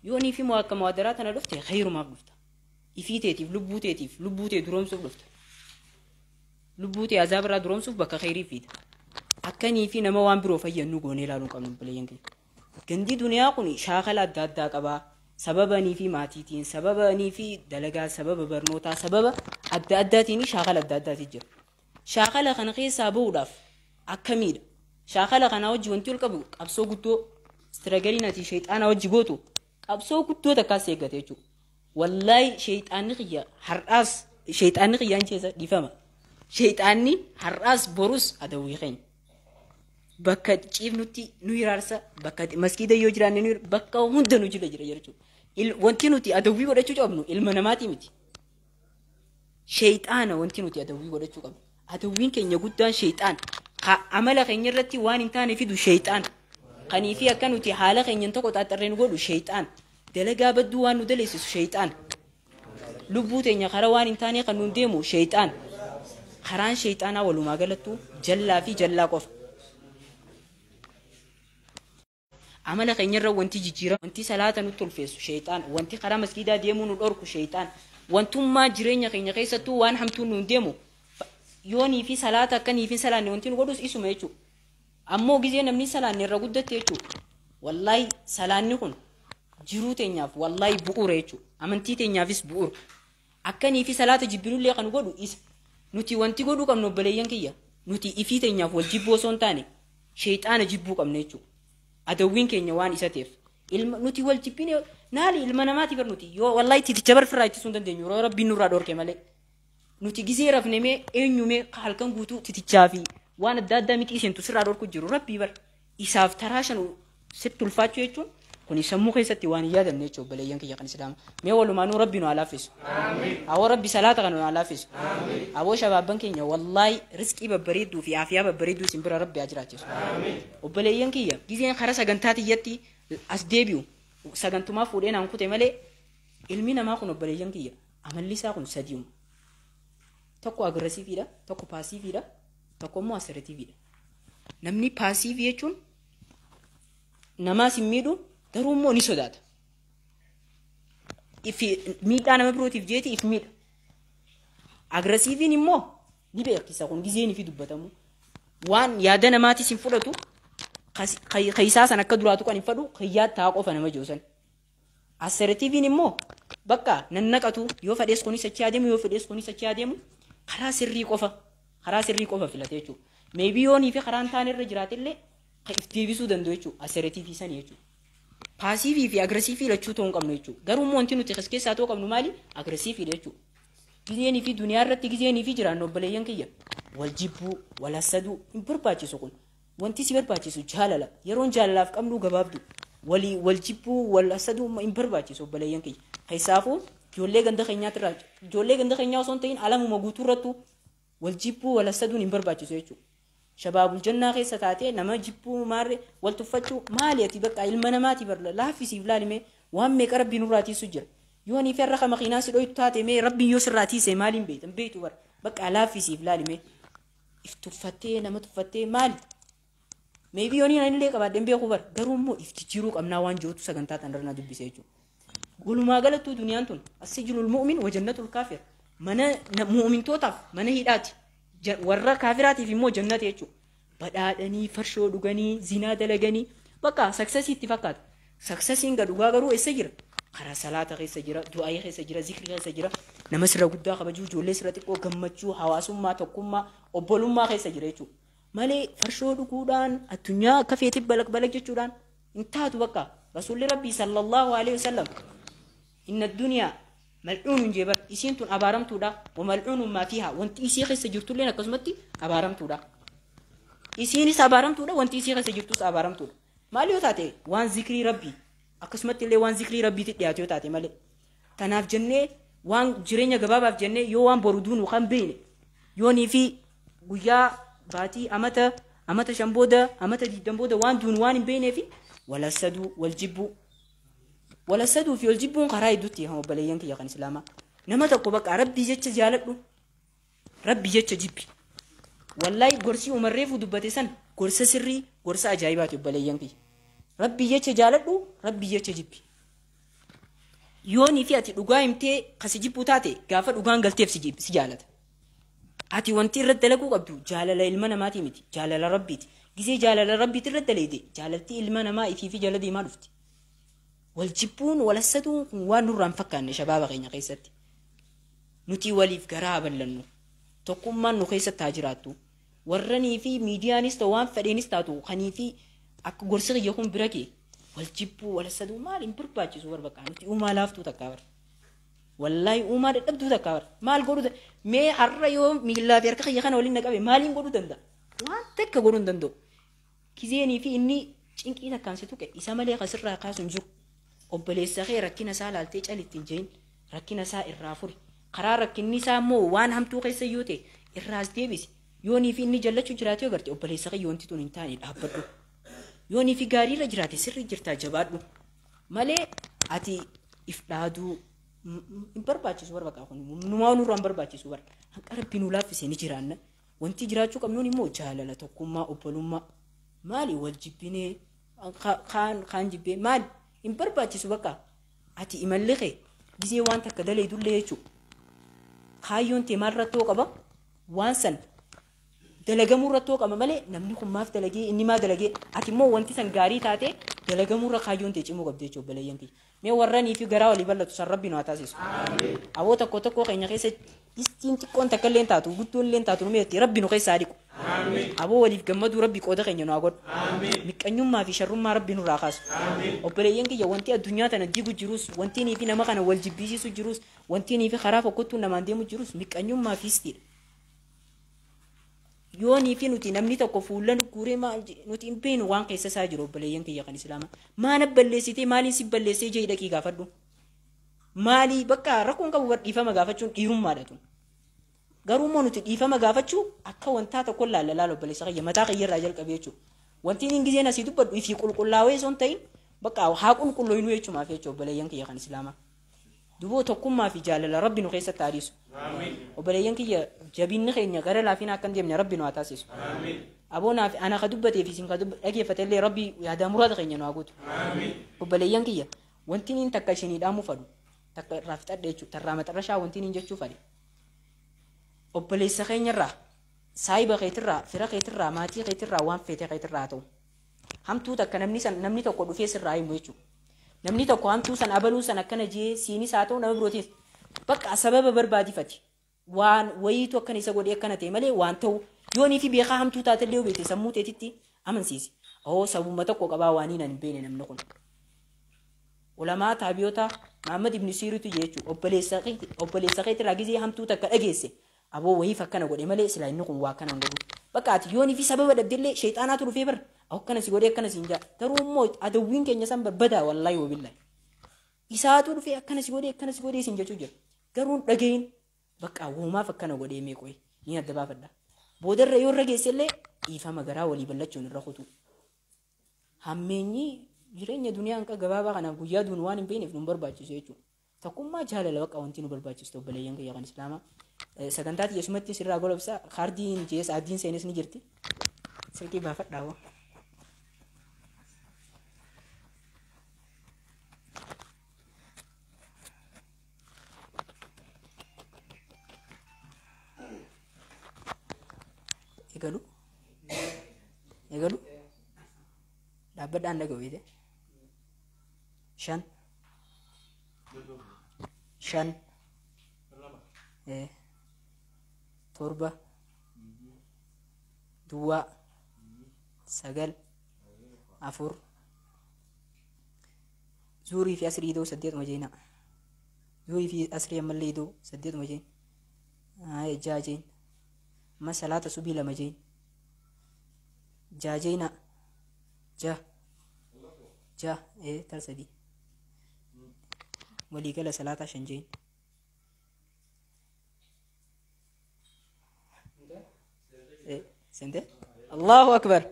Yoo nii fi akka muwaadaraa tana dhufte khayrumaaf dhufta. Ifii teetiif lubbuu teetiif lubbuu tee duroomsuuf dhufta. Lubbuu tee azaaba irraa duroomsuuf bakka khayrii fiida. Akkanii fi nama waan biroo fayyadnu goonee ilaaluu qabnu baleeyyan keenya. Gandi duniyaa kun shaakala adda addaa qabaa. Sababa nii fi maatiitiin, sababa nii fi dalagaa, sababa barnootaa, sababa adda addaatiin shaakala adda addaati jira. Shaakala kana keessaa bahuudhaaf akkamiidha? Shaakala kanaa wajji wanti ol qabu qabsoo guddoo istiragaliin ati sheexaana wajji gootu qabsoo guddoo takkaas eeggate jechuudha. Wallaahi sheexaanni kiyya har'aas sheexaanni kiyyaan keessa dhiifama. Sheexaanni har'aas borus adawwii keenya. Bakka ciifnutti nu hiraarsa, bakka maskiida yoo jiraanne nu bakka hunda nu jira jira jechuudha. Wanti nuti adawwii godhachuu qabnu ilma namaatii miti. Sheexaana wanti nuti adawwii godhachuu qabnu. Adawwiin keenya guddaan sheexaana. Amala keenya irratti waan hin taane fidu sheexaana. Kanii fi akka nuti haala keenyan tokko xaaxarree nu godhu sheexaan. Dalagaa badduu waan nu daleessisu sheexaan. Lubbuu teenya karaa waan hin taane kan nuun deemu sheexaan. Karaan sheexaanaa walumaa galattuu jallaa fi jallaa qofa. Amala keenyarra wanti jijjiirama, wanti salaata nutti ulfeessu sheexaan, wanti karaa masgiidaa deemuu nu dhorku sheexaan, wantummaa jireenya keenya keessattuu waan hamtuun nuun deemu yoonii fi salaata akkanii fi salaanne wanti nu godhus isuma jechuudha. Ammoo gizee namni salaanne irra guddatte jechuudha. Wallaahi salaanni kun jiruu teenyaaf wallaahi bu'uura jechuudha. Amantii teenyaafis bu'uura. Akkanii fi salaata jibbinullee kan godhu isa. Nuti wanti godhuu qabnu obboleeyyan kiyya. Nuti ifii teenyaaf wal jibbuu osoo hin taane sheexaana jibbuu qabna jechuudha. Adawwiin keenya waan isa ta'eef. Ilma nuti wal jibbine naali ilma namaati bar nuti yoo wallaahi titicha barfirraa ittisuu hin dandeenyu yeroo rabbiin nurraa dhorke malee. Nuti gizee rafne mee eenyumee halkan guutuu titichaa fi waan adda addaa mixii seentu sirraa dhorku jiru rabbii bar. Isaaf taraa shan sitti ulfaachuu jechuun kuni sammuu keessatti waan hin yaadamne jechuudha obboleeyyan kiyya kan islaama. Mee walumaanuu rabbi nu haa laaffisu. Awoo rabbi salaata kana nu haa laaffisu. Awoo shabaabban keenya wallaahi rizqii babbareedduu fi aafiyaa babbareedduu isin bira rabbi haa jiraachisu. Obboleeyyan kiyya gizeen karaa sagantaa tiyyatti as deebi'u sagantumaa fuudhee naan kute malee ilmi namaa kun obboleeyyan kiyya amalli isaa kun sadiuma. Tokko aggressiiviidha, tokko paasiiviidha, tokko immoo assertiiviidha. Namni paasiivii jechuun namaas hin miidhu garuu immoo ni sodaata. Miidhaa nama birootiif jeeti if miidha. Aggressiiviin immoo ni beeksisa kun gizeen fi dubbatamu. Waan yaada namaatis hin fudhatu keeysaa san akka duraatu kan hin fadhu kiyyaa taa qofa nama joosan. Assertiiviin immoo bakka nannaqatu yoo fedhees kunis achi adeemu yoo fedhees kunis achi adeemu karaa sirrii qofa filate jechuudha. Meebii yoonii fi karaan taan irra jiraatellee if deebisuu danda'u jechuudha. Assertiivii sanii jechuudha. Paasiivii fi aggressiivii lachuu ta'uu hin qabnu jechuudha. Garuu immoo wanti nuti as keessaa ta'uu qabnu maali? Aggressiiviidha jechuudha. Gizeenii fi duniyaa irratti gizeenii fi jiraannu obboleeyyan kiyya. Wal jibbuu, wal hassaduu hin barbaachisu kun. Wanti si barbaachisu jaalala. Yeroon jaalalaaf qabnu gabaabdu. Wal jibbuu, wal hassaduu hin barbaachisu obboleeyyan kiyya. Keessaafuu ijoollee ganda keenyaatirraa ijoollee ganda keenyaa osoo hin ta'in alamuma guutuu irrattuu wal jibbuu, wal hassaduun hin barbaachisu jechuudha. Shabaabul jannaa keessa taatee nama jibbuu maarree wal tuffachuu maali ati bakka ilma namaati barla laaffisiif laalime waan meeqa rabbiin nurraa tiisu jira. Yoo nii fi har'a makiinaan si dhoytu taate mee rabbiin yoo sirraa tiise maaliin beektan beektu bara bakka laaffisiif laalime if tuffattee nama tuffattee maali. Meebii yoonii ani illee qabaadheen beeku bara garuu immoo if jijjiiruu qabnaa waan jirutu sagantaa tan irra na dubbise jechuudha. Walumaa galattuu duniyaan tun assijilul mu'min wa jannatul kaafir mana mu'mintootaaf mana hidhaati. Warra kaafiraatiif immoo jannata jechuudha. Badhaadhanii farshoo dhuganii zinaa dalaganii bakka saksasii itti fakkaata. Saksasiin dhugaa garuu eessa jira? Karaa salaata keessa jira, du'aayii keessa jira, zikrii keessa jira. Nama sirra guddaa kabajuu, ijoollee sirra xiqqoo gammachuu, hawaasummaa, tokkummaa, obbolummaa keessa jira jechuudha. Malee farshoo dhuguudhaan addunyaa akka feetii balaq balaq jechuudhaan hin taatu bakka. Rasuulli Rabbii sallallahu alaihi wasallam inna duniyaa mal'uunun jeebar isiin tun abaaramtuudha wa mal'uunun maa fiihaa wanti isii keessa jirtulleen akkasumatti abaaramtuudha. Isiinis abaaramtuudha wanti isii keessa jirtus abaaramtuudha. Maal yoo taate waan zikrii rabbii akkasumatti illee waan zikrii rabbiitti dhiyaatu yoo taate malee. Tanaaf jennee waan jireenya gabaabaaf jennee yoo waan boru duunu kan beekne yoonii fi guyyaa baatii amata amata shan booda amata 20 booda waan duunu waan hin beeknee fi wal hassaduu wal jibbuu. Wal hassaduu fi wal jibbuun karaa hedduutti obboleeyyan kiyya kan islaamaa. Nama tokko bakka rabbii jecha jaaladhu rabbii jecha jibbi. Wallaahi gorsii umarreefuu dubbate san gorsa sirrii gorsa ajaa'ibaati obboleeyyan kiyya. Rabbii jecha jaaladhu rabbii jecha jibbi. Yoonii fi ati dhugaa himtee kasi jibbuu taate gaafa dhugaan galteef si jaalata. Ati wanti irratti dalaguu qabdu jaalala ilma namaatii miti jaalala rabbiiti. Gizee jaalala rabbiiti irratti daleete jaalalti ilma namaa ifii fi jala deemaa dhufti. Wal jibbuun wal hassaduun kun waan nurraa hin fakkaanne shabaaba keenya keessatti. Nuti waliif garaa bal'annu. Tokkummaan nu keessatti haa jiraattu. Warranii fi miidiyaanis ta'u waan fedheenis taatu kanii fi akka gorsi kiyya kun bira kee wal jibbuu wal hassaduu maal hin barbaachisu bar bakka nuti uumaa laaftuu takkaa bar. Wallaahi uumaa dadhabduu takkaa bar. Maal godhuu mee har'a yoo miillaa fi harka kiyya kana waliin na qabe maaliin godhuu danda'a? Waan takka godhuu hin danda'u. Kizeenii fi inni cinqii takkaan si tuqe isa malee kasirraa kaasu hin jiru. Obboleessa kee rakkina isaa laaltee calitti hin jehin rakkina isaa irraa furi. Karaa rakkinni isaa immoo waan hamtuu keessa yoo ta'e irraas deebisi. Yoonii fi inni jallachuu jiraate yoo garte obboleessa kee wanti tun hin taane dhaabbadhu. Yoonii fi gaariirra jiraate sirri jirtaa jabaadhu. Malee ati if dhaaduu hin barbaachisu bara bakka kun numaa nurraa hin barbaachisu bara. Hanqa Rabbi nu laaffise ni jiraanna. Wanti jiraachuu qabnuun immoo jaalala tokkummaa obbolummaa maali wal jibbinee kaan jibbee maali hin barbaachisu bakka ati imalli kee gisee waan takka dalaydullee jechuudha. Kaayyoon tee maal irratti qaba waan san dalagamuu irratti qaba malee namni kun maaf dalagee inni maa dalagee ati immoo wanti san gaarii taate dalagamuu irra kaayyoon tee cimuu qabdi jechuudha obboleeyyan kiyya. Mee warranii fi garaa walii bal'atu san Rabbi nu haa taasisu. Aboo tokko tokko keenya keessa istiin xiqqoon takka illee taatu guddoon illee taatu nu meetti Rabbi nu keessaa dhiqu. Aboo waliif gammaduu Rabbi qooda keenya nu haa godhu. Miqqanyummaa fi sharrummaa Rabbi nurraa kaasu. Obboleeyyan kiyya wanti addunyaa tana diigu jirus wanti nii fi nama kana wal jibbisiisu jirus wanti nii fi karaa fokkottuu namaan deemu jirus miqqanyummaa fi istiidha. Yoonii fi nuti namni tokko fuula nu guuree maal nuti hin beeknu waan keessa isaa jiru obboleeyyan kiyya kan Islaamaa. Maana balleessitee maaliin si balleessee jee dhaqii gaafadhu. Maalii bakka rakkoon qabu bar dhiifama gaafachuun dhiirummaadha tun. Garuu immoo nuti dhiifama gaafachuu akka wantaa tokko laalla laala obboleessa kiyya mataa kiyya irraa jalqabe jechuudha. Wanti inni gizeen asii dubbadhu ifii qulqullaawee osoo hin ta'in bakka haa qulqullooyinuu jechumaaf jechuudha obboleeyyan kiyya kan Islaamaa. Duboo tokkummaa fi jaalala Rabbi nu keessatti haa dhiisu. Obboleeyyan kiyya jabinni keenya gara laafina akka hin deemne Rabbi nu haa taasisu. Aboonaa fi ana ka dubbatee fi isin ka dhageeffate illee Rabbi yaadaa muraada keenya nu haa guutu. Obboleeyyan kiyya wanti inni takka isinii dhaamuu fadhu takka irraa fixadhe jechuudha tarraa maxarrashaa wanti inni jechuu fadhe. Obboleessa keenyarraa saayiba keetirraa fira keetirraa maatii keetirraa waan feete keetirraa haa ta'u. Hamtuu takka namni tokko dhufee sirraa himu jechuudha. Namni tokko hamtuu san abaluu san akkana jee siinis haa ta'u nama birootis bakka sababa barbaadifati. Waan wayiitu akkana isa godhee akkana ta'e malee waan ta'u yoonii fi beekaa hamtuu taatellee yoo beekte sammuu teetitti amansiisi. Oo sabumma tokko qabaa waan hin beekne namni kun. Ulamaa taabiyoota Muhammad ibn Siiriitu jechuudha obboleessa keetirraa gizee hamtuu takka dhageesse aboo wayiif akkana godhe malee silaa inni kun waa akkana hin godhu. Bakka ati yoonii fi sababa dhabdellee sheexaanaatu dhufee bara akkana si godhee akkana si hin jaa garuu immoo adawwiin keenya san barbadaa wallaahi wabillahi. Isaatu dhufee akkana si godhee akkana si godhee sin jechuu jira. Garuu dhagayin bakka uumaaf akkana godhee meeqoye ni adda baafadha. Boodarra yoo irra geessellee dhiifama garaa walii ballachuun irra kutu. Hammeenyi jireenya duniyaa hanqa gabaabaa kanaaf guyyaa duun waan hin beekneef nu barbaachisu jechuudha. Tokkummaa jaalala bakka wanti nu barbaachistu obboleeyyan kiyya kan Islaamaa. Sagantaa xiyyeessumatti sirraa golobsa kaardiin jees addiin seenes ni jirti. Silkii baafadhaa hoo. Egalu? Egalu? Dhaabbadhaan dhaga'u beekte. 5 5 7 0 9 4 zuurii fi asrii idoo 8 majeena. Zuurii fi asrii ammallee idoo 8 majeen. 6 jeen. Amma salaata subii 2 jeen. 6 jeena. 6 6 tar 3. Waliigala salaata 5 jeen. Sente? Allahu Akbar.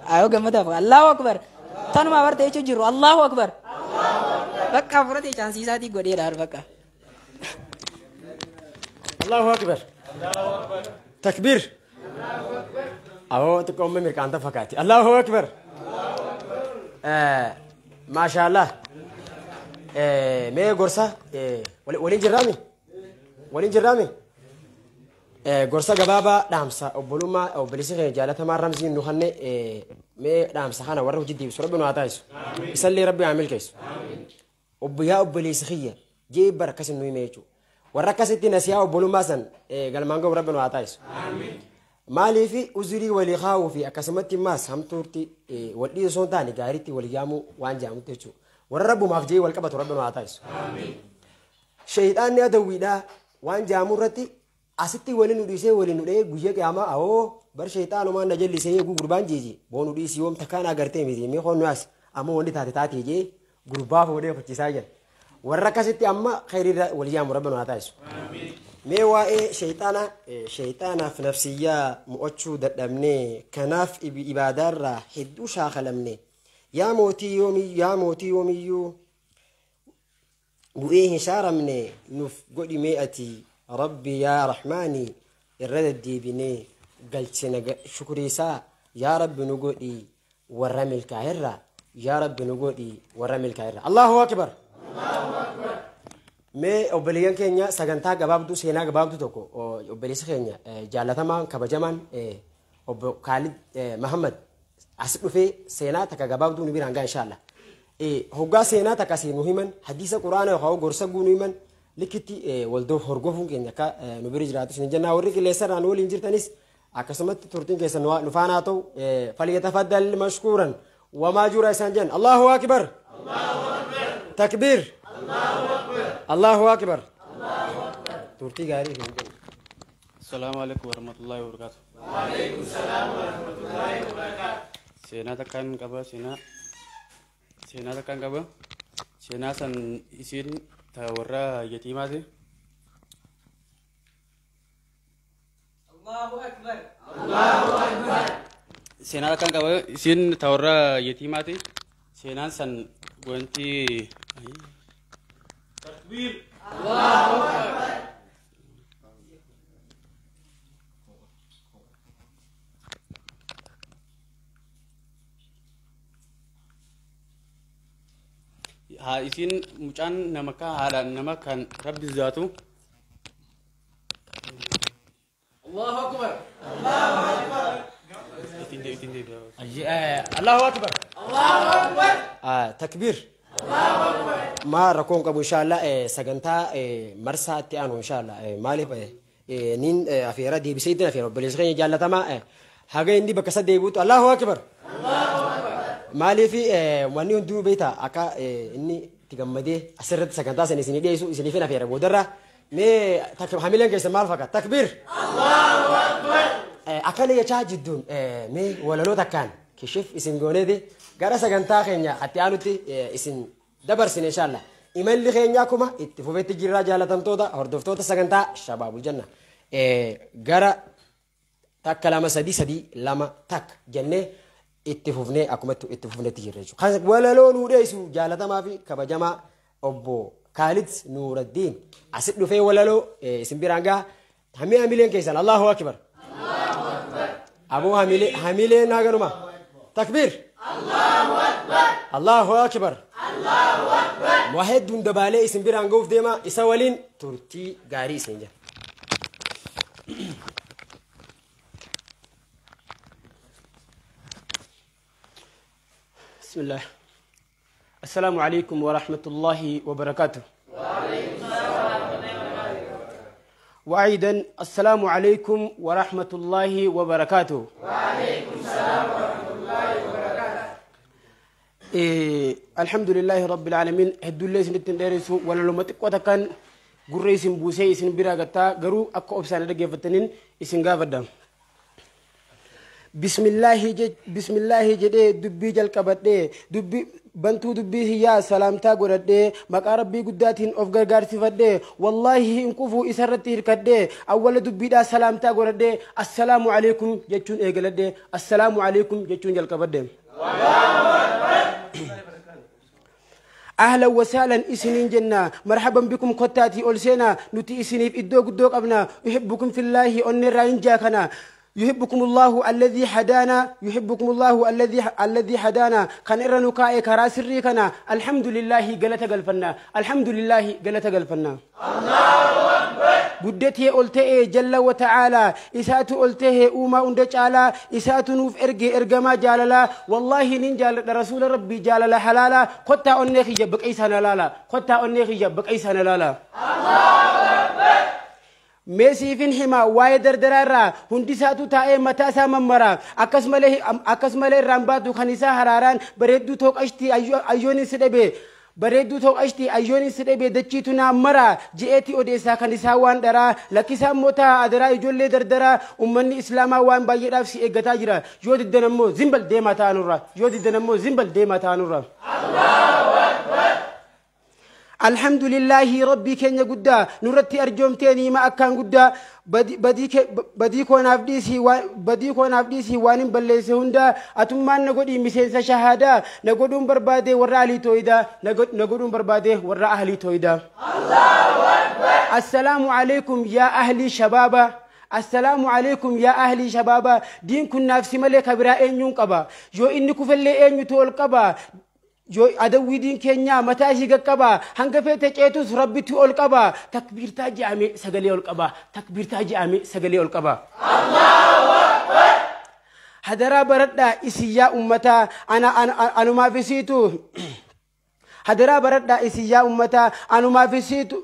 Ayo gammadaaf. Allahu Akbar. Tanuma barte jechuu jiru. Allahu Akbar. Bakka fudhatee chaansii isaatii godheedha bakka. Allahu Akbar. Takbiir. Aboo xiqqoo amma mirqaanta fakkaati. Allahu Akbar. Maashaallah. Mee gorsa waliin jirraami? Waliin jirraami? Gorsa gabaabaa dhaamsa obbolummaa obboleessi keenya jaalatamaa Ramziin nu kanne mee dhaamsa kana warra hojii deebisu Rabbi nu haa taasisu. Isallee Rabbi haa milkeessu. Obbo yaa obboleessi kiyya jee bara akkasin nu hime jechuudha. Warra akkasitti nasiyaa obbolummaa san galmaan ga'u Rabbi nu haa taasisu. Maaliif uzurii walii kaa'uu fi akkasumatti immaas hamtuutti wal dhiisuu osoo hin taane gaariitti wal yaamuu waan jedhamutti jechuudha. Warra Rabbumaaf jee wal qabatu Rabbi nu haa taasisu. Sheexaanni adawwiidhaa waan jedhamu irratti asitti waliin nu dhiisee waliin nu dhahee guyyaa qiyaamaa awoo bar sheexaanumaan na jallisee eeguu gurbaan jeeje boo nu dhiisii yoom takkaan agartee miti mee hoon nu as ammoo wanni taate taatee jee gurbaa fuudhee fachiisaa jira. Warra akkasitti amma khayriirra wal yaamu Rabbi nu haa taasisu. Mee waa'ee shayxaana shayxaanaaf nafsiyyaa mo'achuu dadhabne, kanaaf ibaadaarraa hedduu shaakalamne. Yaa mootii yoomiyyuu bu'ee hin shaaramne, nuuf godhi mee ati rabbi yaa rahmaani irra deddeebinee galchina shukriisaa. Yaa rabbi nu godhi warra milkaa'erra, yaa rabbi nu godhi warra milkaa'erra. Allahu akbar. Mee obboleeyyan keenya sagantaa gabaabduu seenaa gabaabduu tokko obboleessa keenya jaalatamaan kabajamaan obbo Kaalid Mahammad as dhufee seenaa takka gabaabduu nu biraan ga'a inshaalla. Hoggaa seenaa takka asii nu himan, hadiisa quraana yookaan gorsa guu nu himan, likkitti waldoof horgofuun keenya akka nu bira jiraatu isin jennaa. Warri qilleensarraa nu waliin jirtanis akkasumatti turtiin keessan nu faana haa ta'u. Falyatafaddal mashkuuran wamaa jura isaan jenna. Allahu akbar. Takbiir. Allahu akbar. Turtii gaarii isin jenna. Assalamu alaikum warahmatullahi wabarakatuh. Waalaikum salam warahmatullahi wabarakatuh. Seenaa takkaan qaba, seenaa takkaan qaba. Seenaa san isiin ta warra yatiimaati. Allahu akbar. Allahu akbar. Seenaa takkaan qaba, isiin ta warra yatiimaati. Seenaan san wanti takbiir. Allahu akbar. Haa isiin mucaan nama ka haadha nama kan rabbi sodaatu. Allahu akbar. Allahu akbar. Allahu akbar. Allahu akbar. Takbiir. Allahu akbar. Ma rakkoon qabu inshallah sagantaa marsaa itti aanu inshallah maaliif nin afeera deebisee ittiin afeera obboleessa keenya jaallatamaa haga inni bakka isa deebi'utu. Allahu akbar. Allahu akbar. Maaliif wanni hunduu beektaa akka inni itti gammadee asirratti sagantaa sana isinii dhiyeessu isiniif hin afeera boodarra. Mee hamileen keessan maal fakkaata? Takbiir. Allahu akbar. Akkana jechaa jidduun mee walaloo takkaan kishif isin gooneeti gara sagantaa keenya itti aanutti isin dabarsine inshallah. Imalli keenya akkuma itti fufetti jirraa jaalatamtoota hordoftoota sagantaa Shabaabul Janna. Gara takka lama sadii sadii lama takka jennee itti fufnee akkuma itti fufnetti jirra jechuudha. Kan walaloo nuu dhiyeessu jaalatamaa fi kabajamaa obbo Kaalid Nuuraddiin asit dhufee walaloo isin biraan gaha. Hamii hamileen keessan. Allahu akbar. Aboo hamileen haganuma. Takbiir. Allahu akbar. Allahu akbar. Allahu akbar. Waa hedduun dabaalee isin biraan gahuuf deema, isa waliin turtii gaarii isin jira. بسم الله. السلام عليكم ورحمة الله وبركاته. وعليكم السلام ورحمة الله وبركاته. وأيضا السلام عليكم ورحمة الله وبركاته. وعليكم السلام ورحمة الله وبركاته. الحمد لله رب العالمين. هدو الله سنتين دارسو ولا لما تقوى كان قريس بوسي سن براغتا غرو أكو أبسان رجفتنين إسن غافدا. بسم الله جدي دبي جل كبدي دبي بنتو دبي هي سلامتا غردي مقا ربي قداتين اوف غرغار سفدي والله ان كفو اسرتي هركدي اول دبي دا سلامتا غردي السلام عليكم جچون ايغلدي السلام عليكم جچون جل كبدي. أهلا وسهلا إسنين جنة مرحبا بكم كتاتي أولسينا نتي إسنيف إدو قدوك أبنا يحبكم في الله أن الرأين جاكنا يحبكم الله الذي هدانا يحبكم الله الذي هدانا كان إرنكا كراسري كنا الحمد لله جلت قلفنا الحمد لله جلت قلفنا. الله أكبر. قدتي قلته جل وتعالى إسات قلته أوما أندجالا إسات نوف إرجع إرجما جلالا والله ننجال رسول ربي جلالا حلالا قطع أنخي جبك إيسان لالا قطع أنخي جبك إيسان لالا. الله أكبر. Meesiifin himaa waa'ee dardaraarraa hundi isaatu taa'ee mataa isaa mammara akkasumalee irraan baatu kan isaa haraaraan bareedduu tooqashtii ayyoonin si dhabe bareedduu tooqashtii ayyoonin si dhabe dachiitu naan mara je'eetii odeessaa kan isaa waan dharaa lakkisaa immoo ta'a adaraa ijoollee dardaraa ummanni islaamaa waan baay'eedhaaf si eeggataa jira yoo diddan ammoo zimbal deemaa ta'anurra yoo diddan ammoo zimbal deemaa ta'anurra. Allahu Akbar. Alhamdulillahi rabbii keenya guddaa nurratti arjoomtee niima akkaan guddaa badii koonaaf dhiisii badii koonaaf dhiisii waan hin balleesse hundaa atummaan na godhii miseensa shahaadaa na godhuun barbaade warra ahlii tooyidaa na godhuun barbaade warra ahlii tooyidaa. Assalaamu alaikum yaa ahlii shabaaba. Assalaamu alaikum yaa ahlii shabaaba. Diin kun naaf si malee kabiraa eenyuun qaba? Yoo inni kufellee eenyutu ol qaba? Yoo adawwii diin keenyaa mataa ishii qaqqaba, hanga feete ceetus rabbitti ol qaba. Takbiirtaa je'ame sagalee ol qaba. Takbiirtaa je'ame sagalee ol qaba. Hadaraa baradhaa isin yaa ummataa ana anumaaf isiitu. Hadaraa baradhaa isin yaa ummataa anumaaf isiitu.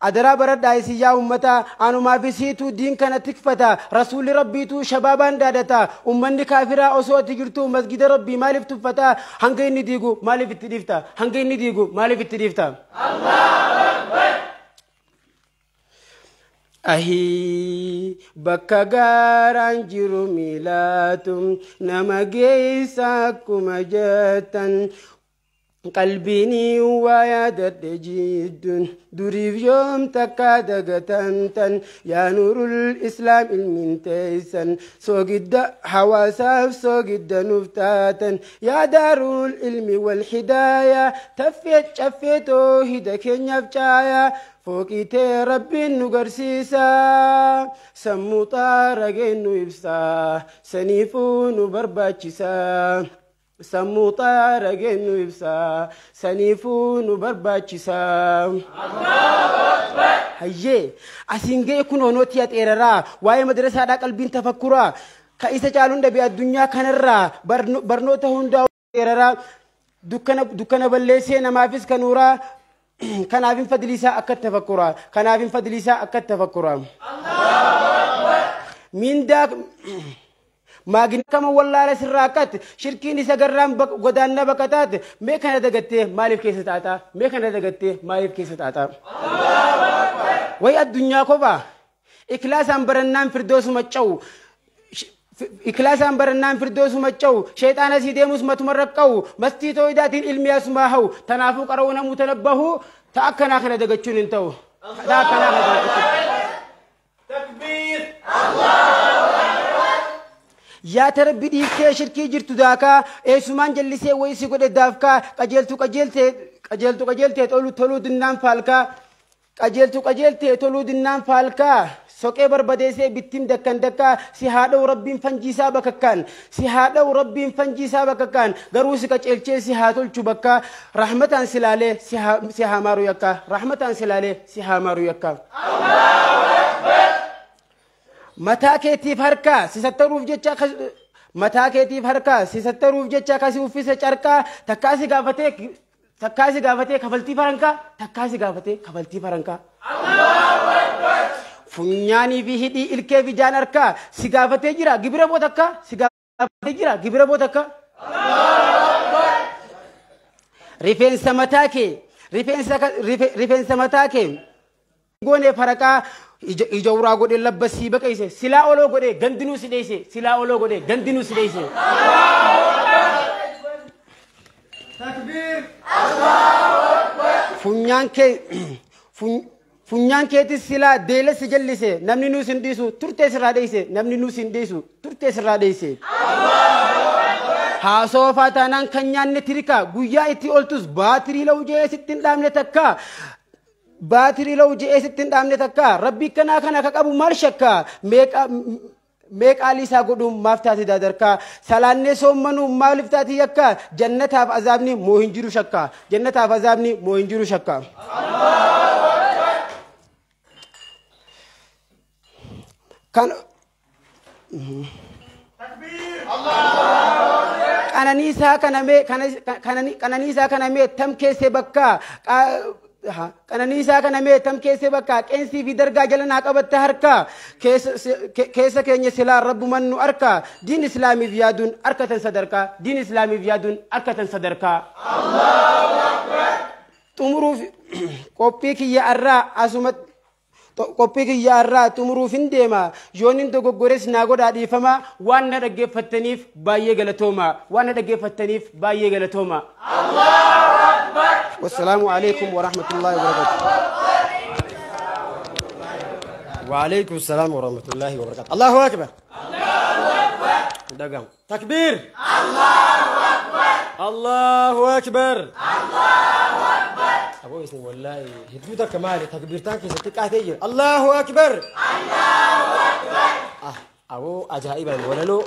Adaraa baradhaa isin yaa ummataa anumaaf isiitu diin kana tikfata. Rasuulli rabbiitu shabaabaan daadata. Ummanni kaafiraa osoo ati jirtu masgida rabbii maaliif tuffata? Hanga inni diigu maaliif itti dhiifta? Hanga inni diigu maaliif itti dhiifta? Ahii bakka gaaraan jiru miilaatu nama geessa akkuma jettan. Qalbiin waa yaadadhe jidduun duriif yoom takka dagatamtan yaa nuurul islaam ilmiin teessan soogidda hawaasaaf soogidda nuuf taatan yaa daarul ilmi wal hidaayaa taffee caffee toohida keenyaaf caayaa fooqitee rabbiin nu garsiisa sammuu xaara nu ibsa saniifuu nu barbaachisa. Sammuu xaara nu ibsa saniifuu nu barbaachisa. Hayyee asiin ga'e kun honootti axeeraraa waa'ee madrasaadhaa qalbiin tafakkuraa ka isa caaluun dhabe addunyaa kanarraa barnoota hundaa xeeraraa dukkana balleessee namaafis kanuuraa kanaafin fadliisaa akka tafakkuraa kanaafin fadliisaa akka tafakkuraa. Mindaa maagina kama wallaala sirraa akkatti shirkiin isa garraan godaanna baqataate mee kana dagattee maaliif keessa taataa? Mee kana dagattee maaliif keessa taataa? Wayi addunyaa kophaa ikhlaasaan barannaan firdoosuma ca'u ikhlaasaan barannaan firdoosuma ca'u sheexaana sii deemus matuma raqqa'u mastii tooyidaatiin ilmi asumaa ha'u tanaafuu qara'uu namuu tanabbahu ta akkanaa kana dagachuun hin ta'u. Ta akkanaa kana dagachuun. Takbiir! Yaa tarabbi dhiiftee shirkii jirtu daakaa eessumaan jallisee wayii si godhe daafkaa qajeeltu qajeeltee qajeeltu qajeeltee toluu dinnaan faalkaa qajeeltu qajeeltee toluu dinnaan faalkaa soqee barbadeessee bittiin dakkan dakkaa si haadha'u rabbiin fanjiisaa bakakkaan si haadha'u rabbiin fanjiisaa bakakkaan garuu si qaceelchee si haa tolchu bakkaa rahmataan si laalee si haa maaru yakkaa rahmataan si laalee si haa maaru yakkaa. Mataa keetiif harkaa si sattaruuf jecha mataa keetiif harkaa si sattaruuf jecha kasi uffise carqaa takkaa si gaafatee kafaltii farankaa takkaa si gaafatee kafaltii farankaa. Funyaanii fi hidhii ilkee fi jaan harkaa si gaafatee jira gibira bootakkaa si gaafatee jira gibira bootakkaa. Rifeensa mataa kee rifeensa mataa kee goonee faraqaa ija uraa godhee labbasii baqayse silaa oloo godhee gandinuu si dheeyse silaa oloo godhee gandinuu si dheeyse. Takbiir! Funyaan keetis silaa deela si jallise namni nuus hin dhiisu turtee sirraa dheeyse namni nuus hin dhiisu turtee sirraa dheeyse. Haasofaa taanaan kan nyaanne tirikaa guyyaa itti oltus baatirii la'u je'ee sitti hin dhaabne takkaa. Baatirii la'u je'ee sitti hin dhaabne takkaa rabbii kanaa kana akka qabu maal shakkaa meeqaalii isaa godhuun maaf taate dadarkaa salaannee soommanuu maaliif taate yakkaa jannataaf azaabni moo hin jiru shakkaa jannataaf azaabni moo hin jiru shakkaa. Kan qananiisaa kana mee tam keessee bakkaa qananiisaa kana mee tam keessee bakkaa qeensii fi dargaa jala naa qabatte harkaa keessa keenya silaa rabbuman nu harkaa diin islaamiif yaaduun harkatan sadarkaa diin islaamiif yaaduun harkatan sadarkaa. Xumuruuf qophii kiyya arraa asumatti Qophii kiyya irraa xumuruuf hin deema. Yoon hin dogoggores naa godhaa dhiifama. Waan na dhaggeeffattaniif baay'ee galatooma. Waan na dhaggeeffattaniif baay'ee galatooma. Wassalaamu alaikum warahmatullaahi wabarakaatu. وعليكم السلام ورحمة الله وبركاته. الله أكبر. الله أكبر. دقم. تكبير. الله أكبر. الله أكبر. الله أكبر. أبو يسني والله هدوتك كمالي تكبيرتك ستك الله أكبر. الله أكبر. أبو أجائبا ولا لو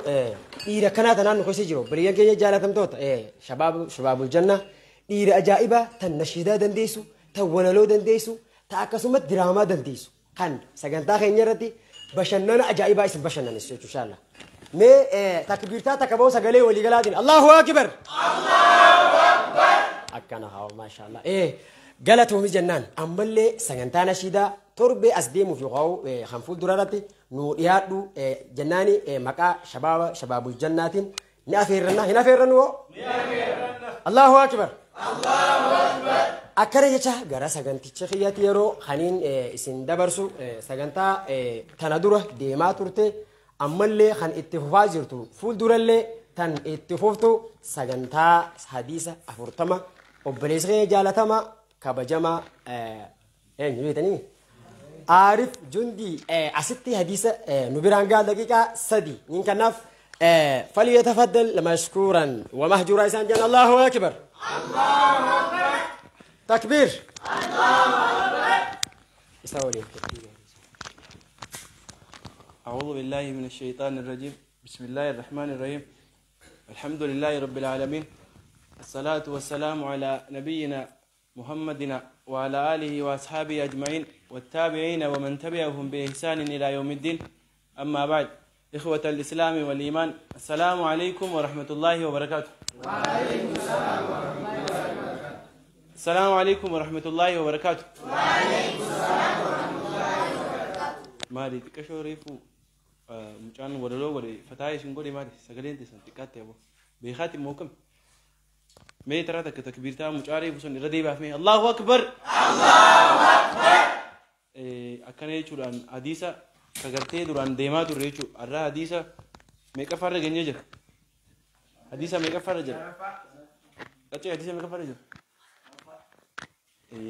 إيرا كانت أنا نخش جرو بريان كي جالتم توت شباب الجنة إيرا أجائبا تنشيدا دنديسو تولالو دنديسو تأكسمت دراما دنديسو kan sagantaa keenya irratti bashannana ajaa'ibaa isin bashannanisu jechuudha inshallah. Mee takbiirtaa takka ba'u sagalee waliigalaatiin Allahu Akbar. Allahu Akbar. Akkana haa maashaallah. Galatoomi jennaan ammallee sagantaa nashiidaa torbee as deemuuf yookaan kan fuuldura irratti nu dhiyaadhu jennaani maqaa shabaaba shabaabul jannaatiin ni afeerranna hin afeerrannu hoo? Ni afeerranna. Allahu Akbar. Allahu Akbar. Akkana jecha gara saganticha kiyyaatti yeroo kaniin isin dabarsu sagantaa tana dura deemaa turte ammallee kan itti fufaa jirtu fuuldurallee tan itti fuftu sagantaa hadiisa 40 obboleessa keenya jaalatama kabajama eenyu beektanii Aarif Jundii asitti hadiisa nu biraan gahaa daqiiqaa 3 nin kanaaf فليتفضل مشكورا ومهجورا إسان جن. الله أكبر. الله أكبر. تكبير. الله أكبر. استولي. أعوذ بالله من الشيطان الرجيم. بسم الله الرحمن الرحيم. الحمد لله رب العالمين. الصلاة والسلام على نبينا محمد وعلى آله وأصحابه أجمعين والتابعين ومن تبعهم بإحسان إلى يوم الدين. أما بعد، إخوة الإسلام والإيمان، السلام عليكم ورحمة الله وبركاته. وعليكم السلام ورحمة الله وبركاته. السلام عليكم ورحمة الله وبركاته. وعليكم السلام ورحمة الله وبركاته. مالي تكشوريفو مشان ولو ولي فتاي شنقولي مالي سجلين تسن تكاتي أبو بيخاتي موكم مي ترى تكبير تام مش عارف وصل ردي بافمي. الله أكبر. الله أكبر. أكني شو عن حديثة كغرتي دوران ديما دوريچو الرا حديثة ميكا فرق جنجر حديثة ميكا فرق جر أتى حديثة ميكا فرق جر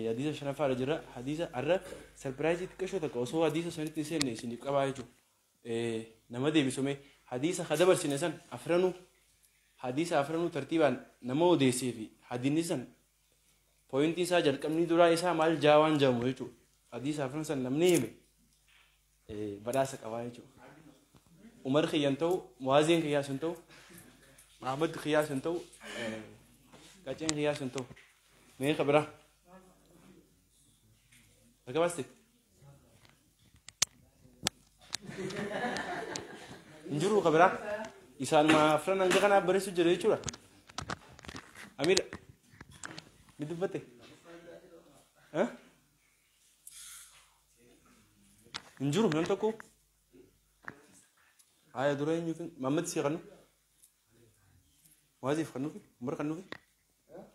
حديثة شنو فرق جرا حديثة الرا سربرايز تكشو تكوسو حديثة سنت نسين نسين يبقى بايچو نمدي بسمي حديثة خدبر سنسن أفرنو حديثة أفرنو ترتيبا نمو ديسي في حديثة بوينتي ساجر كم ندورا إسا مال جوان جامو حديثة أفرن سن نمني badhaasa qabaa jechuudha. Umar kiyyan ta'u, Muwaaziin kiyyaas hin ta'u, Ahmad kiyyaas hin ta'u, Qaceen kiyyaas hin ta'u. Mee kabira? Bakka baaste? Hin jiru kabira? Isaanuma afran hanga kanaaf barreessu jira jechuudha. Amiira, ni dubbatte? Injuru nam tokko aya dura eenyuufin Mahammad si kannu Muwaaziif kannuufi Umar kannuufi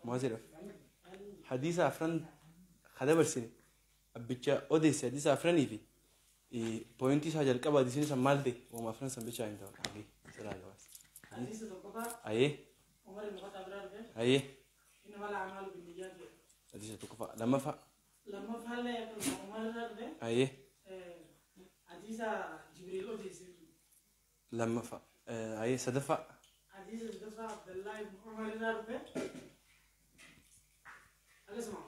Muwaaziidhaaf hadiisa afran kadabarsine abbicha odeesse hadiisa afranii fi pooyintii isaa jalqaba hadiisni san maal ta'e waama afran san bichaa hin ta'u siraa gabaas ayee ayee hadiisa tokkoffaa lammaffaa ayee حديثة جبريل أوديسي لما ف أي صدفة حديثة صدفة عبد الله بن عمر الربي اسمع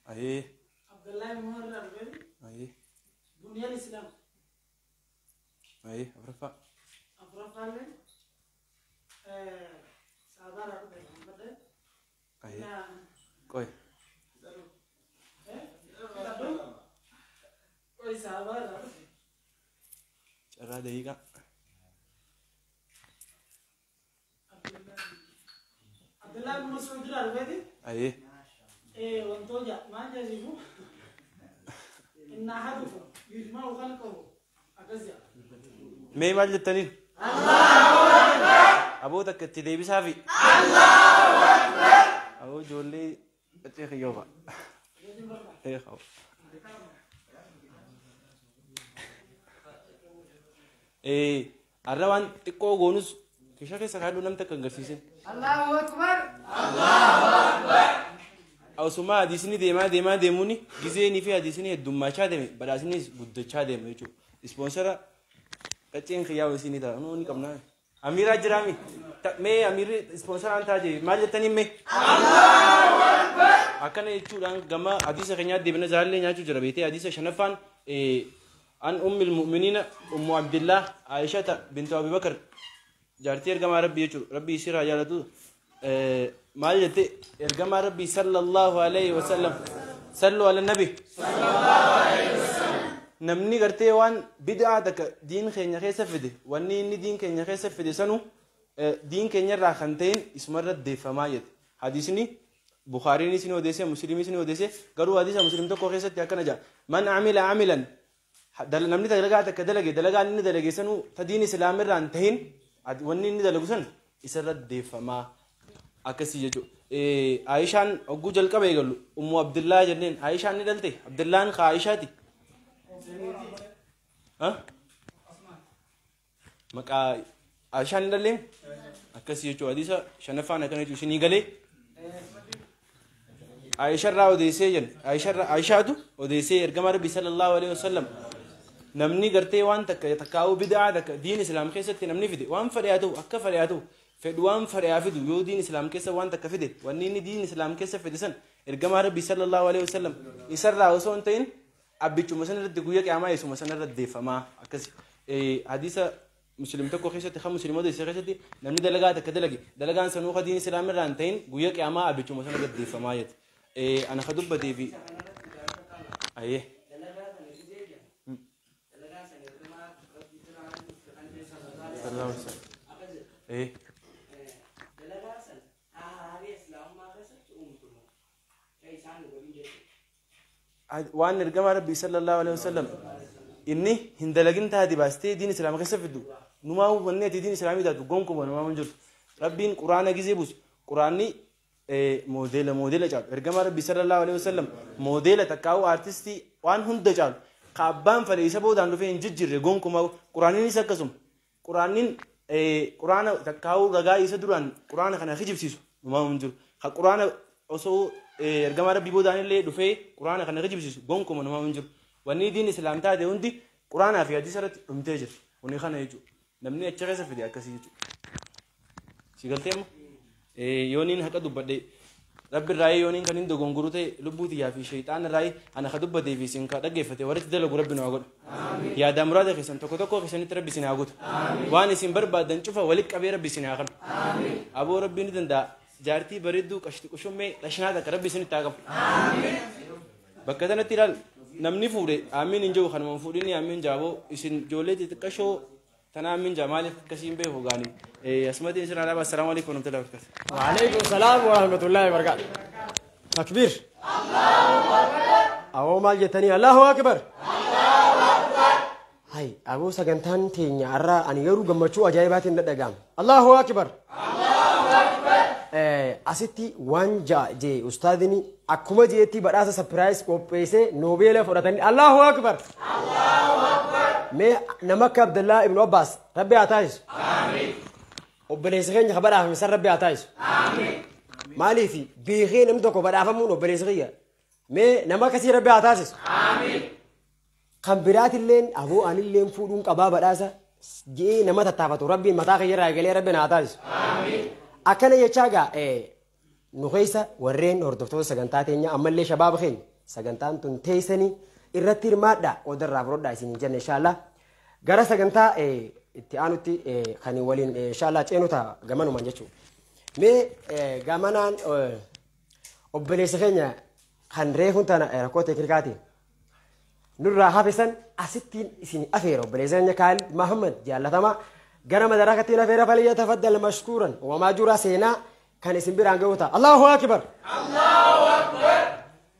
أي عبد الله بن عمر الربي أي بني الإسلام أي أفرفة أفرفة من سعدار ربي محمد أي كوي كوي سعدار carraa daqiiqaa Abdullah bin Mas'ud al-Arbadi ayee wantoota maal jedhamu inna ahadukum yujma'u khalqahu akkas jedha mee maal jettaniin Allahu Akbar aboo takka itti deebisaafi Allahu Akbar aboo ijoollee qaccee kiyyoo fa'a. Arra waan xiqqoo goonus kisha keessa kaaduu namta kan agarsiisin. Allahu Akbar. Osuma hadiisni deemaa deemaa deemuun gizeenii fi hadiisni heddummachaa deeme badhaasnis guddachaa deema jechuudha. Ispoonsara qacceen xiyyaa isinii ta'a ni qabnaa. Amiiraa jiraami. Mee amiirri ispoonsaraan ta'a jee maal jettanii mee? Akkana jechuudhaan gama hadiisa keenyaa deebina jaallee nyaachuu jira beetee hadiisa shanaffaan an ummil mu'miniina ummu Abdillah Aishata bintu Abubakar jaartii ergamaa rabbii jechuudha. Rabbii isiirraa jaalatu maal jette ergamaa rabbii sallallahu alayhi wa sallam sallu ala nabi. Namni gartee waan bid'aa takka diin keenya keessa fide wanni inni diin keenya keessa fide sanu diin keenya irraa kan ta'in isumarra deeffamaa jette. Hadiisni Bukhariinis ni odeesse Musliimis ni odeesse garuu hadiisa Muslim tokko keessatti akkana jedha man amila amilan namni dalagaa takka dalage dalagaan inni dalage sanuu ta diin islaamirraa hin tahin wanni inni dalagu san isarra deeffamaa akkasii jechuudha. Aayishaan hogguu jalqaba eegallu Ummu Abdillaa jenneen Aayishaan ni dhalte Abdillaan ka Aayishaati. Maqaa Aayishaan ni dhalleen akkasii jechuudha. Hadiisa shanaffaan akkana jechuudha isinii galee. Aayisharraa odeessee jenna. Aayishaatu odeessee ergamaa Rabbii sallallahu alaihi wasallam namni gartee waan takka takkaa'uu bid'aa takka diin islaam keessatti namni fide waan fedhe haa ta'u akka fedhe haa ta'u fedhu waan fedhe haa fidu yoo diin islaam keessa waan takka fide wanni inni diin islaam keessa fide san ergamaa Rabbii sallallahu alaihi wasallam isarraa osoo hin ta'in abbichuma sanarratti guyyaa qiyaamaa isuma sanarratti deeffamaa akkasi. Hadiisa Muslim tokko keessatti kan Muslim odeesse keessatti namni dalagaa takka dalage dalagaan sanuu ka diin islaam irraa hin ta'in guyyaa qiyaamaa abbichuma sanarratti deeffamaa jette. Ana ka dubbatee fi ayyee. Waan ergamaa Rabbii sallallahu alaihi wasallam inni hin dalagin taate baastee diin islaama keessa fiddu numaa wanni ati diin islaamii taatu gonkumaa numaa hin jirtu. Rabbiin quraana gizee buusu quraanni moodeela moodeela caalu ergamaa Rabbii sallallahu alaihi wasallam moodeela takkaa'u aartistii waan hunda caalu ka abbaan fedhe isa boodaan dhufee hin jijjiirre gonkumaa quraanninis akkasuma quraannin quraana takkaa'u ragaa isa duraan quraana kana kijibsiisu numaa hin jiru. Ka quraana osoo ergamaa Rabbii boodaan illee dhufee quraana kana kijibsiisu gonkuma numaa hin jiru. Wanni diin islaam taate hundi quraanaa fi hadiisa irratti dhumtee jirti. Kuni kana jechuudha. Namni achi keessa fide akkasii jechuudha. Si galtee amma? Yooniin haqa dubbadhe Rabbi irraa yooniin kan hin dogongoruu ta'e lubbuu xiyyaa fi shayxaan irraa ana ka dubbatee fi isin ka dhaggeeffate warri dalagu Rabbi nu haa godhu. Yaada muraada keessan tokko tokko keessanitti Rabbi isin haa guutu. Waan isin barbaadan cufa walitti qabee Rabbi isin haa kennu. Aboo Rabbi ni danda'a. Jaartii bareedduu qashti qushummee dhashinaa takka Rabbi isinitti haa qabu. Bakka kanatti ilaal namni fuudhe amiin hin jiru kanuma fuudhinni amiin jaaboo isin ijoollee xixiqqashoo tana amiin jaa maaliif akkasiin beeku gaanii. Asmatiin isin alaabaa assalaamu alaikum warahmatullahi wabarakatuh. Waalaikum salaam warahmatullahi wabarakatuh. Takbiir. Allahu Akbar. Awoo maal jettanii Allahu Akbar. Allahu Akbar. Hai aboo sagantaan teenya har'a ani garuu gammachuu ajaa'ibaatiin dhadhaga'ama. Allahu Akbar. Asitti waan ja'a jee ustaadini akkuma jeetti badhaasa sapiraayis qopheessee noobeela fudhatanii Allahu Akbar. Allahu Akbar. Mee nama akka Abdallaa ibnu Abbaas Rabbi haa taasisu. Amiin. Obboleessa keenya ka badhaafame san Rabbi haa taasisu. Amiin. Maaliif beekee namni tokko badhaafamuun obboleessa kiyya. Mee nama akkasii Rabbi haa taasisu. Amiin. Kan biraatilleen aboo anilleen fuudhuun qabaa badhaasa jee nama tattaafatu Rabbiin mataa kiyya irraa eegalee Rabbi haa taasisu. Amiin. Akkana jechaa gaa nu keessa warreen hordoftoota sagantaa teenyaa ammallee shabaaba keenya sagantaan tun teessanii irratti hirmaadhaa qoodarraa fudhadhaa isin hin jenne inshaallah. Gara sagantaa itti aanutti kan waliin inshaallah ceenu ta'a gamanumaan jechuudha. Mee gamanaan obboleessa keenya kan reefuun tana rakkoo teeknikaatiin nurraa hafe san asittiin isin afeera obboleessa keenya Kaalid Mahammad jaallatamaa gara madarakatti afeera falyatafaddal mashkuuran wamaa jura seenaa kan isin biraan ga'u ta'a. Allahu Akbar. Allahu Akbar.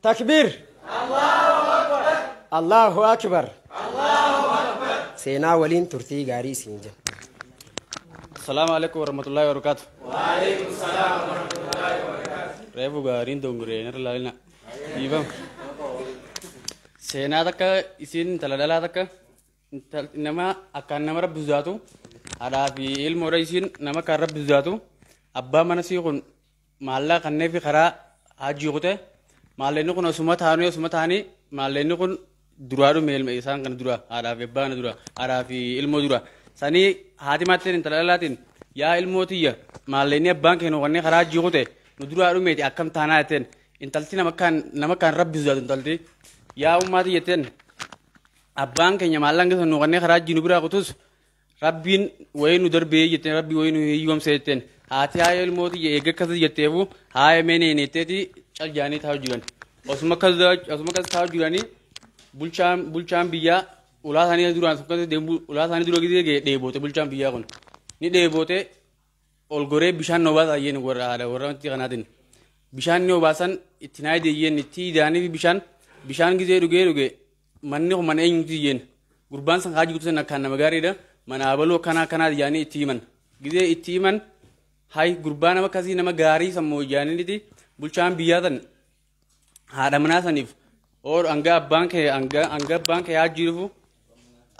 Takbiir. Allahu Akbar. Allahu Akbar. Allahu Akbar. Seenaa waliin turtii gaarii isin jenna. Assalamu alaikum warahmatullahi wabarakatuh. Wa alaikum salam warahmatullahi wabarakatuh. Reefu gaariin dongoree irra laalina. Dhiifama. Seenaa takka isin intala dhalaa takka Nama akkaan nama rabbi sodaatu haadhaa fi ilmoodha isiin nama akkaan rabbi sodaatu abbaa mana sii kun maallaqa kannee fi karaa hajii kute maallaqni kun osuma taa'anii maallaqni kun duraa dhume ilma isaan kana dura haadhaa fi abbaa kana dura haadhaa fi ilmoo dura sanii haati maattiin intala dhalaatiin yaa ilmoo tiyya maallaqni abbaan keenya kanneen karaa hajii kute nu duraa dhumeeti akkam taanaa jetteen intalti nama akkaan rabbi sodaatu intalti yaa ummaati jetteen abbaan keenya maallaqni sun nu kanneen karaa hajii nu biraa kutus rabbiin wayii nu darbee jetteen rabbi wayii nu hiyyoomse jetteen haati haaya ilmoo tiyya eega akkas jetteefu haaya meeneen jetteeti cal jaanii taa'u jiran osuma akkas taa'u jiranii bulchaan biyyaa ulaa isaanii duraan ulaa isaanii dura gisee dheeboote bulchaan biyyaa kun ni dheeboote ol goree bishaan nu obaasan yeen warra haadha warra wanti kanaatiin bishaan ni obaasan itti naa deeyyeen itti idaanii bishaan gisee dhugee manni kun mana eenyuti yeen gurbaan san haajii guutuu akkaan nama gaariidha mana abaluu akkanaa akkanaa yaanii itti himan gisee itti himan hay gurbaa nama akkasii nama gaarii sammuu yaaniiti bulchaan biyyaa san haadha manaa saniif or hanga abbaan kee hanga abbaan kee haa jirufu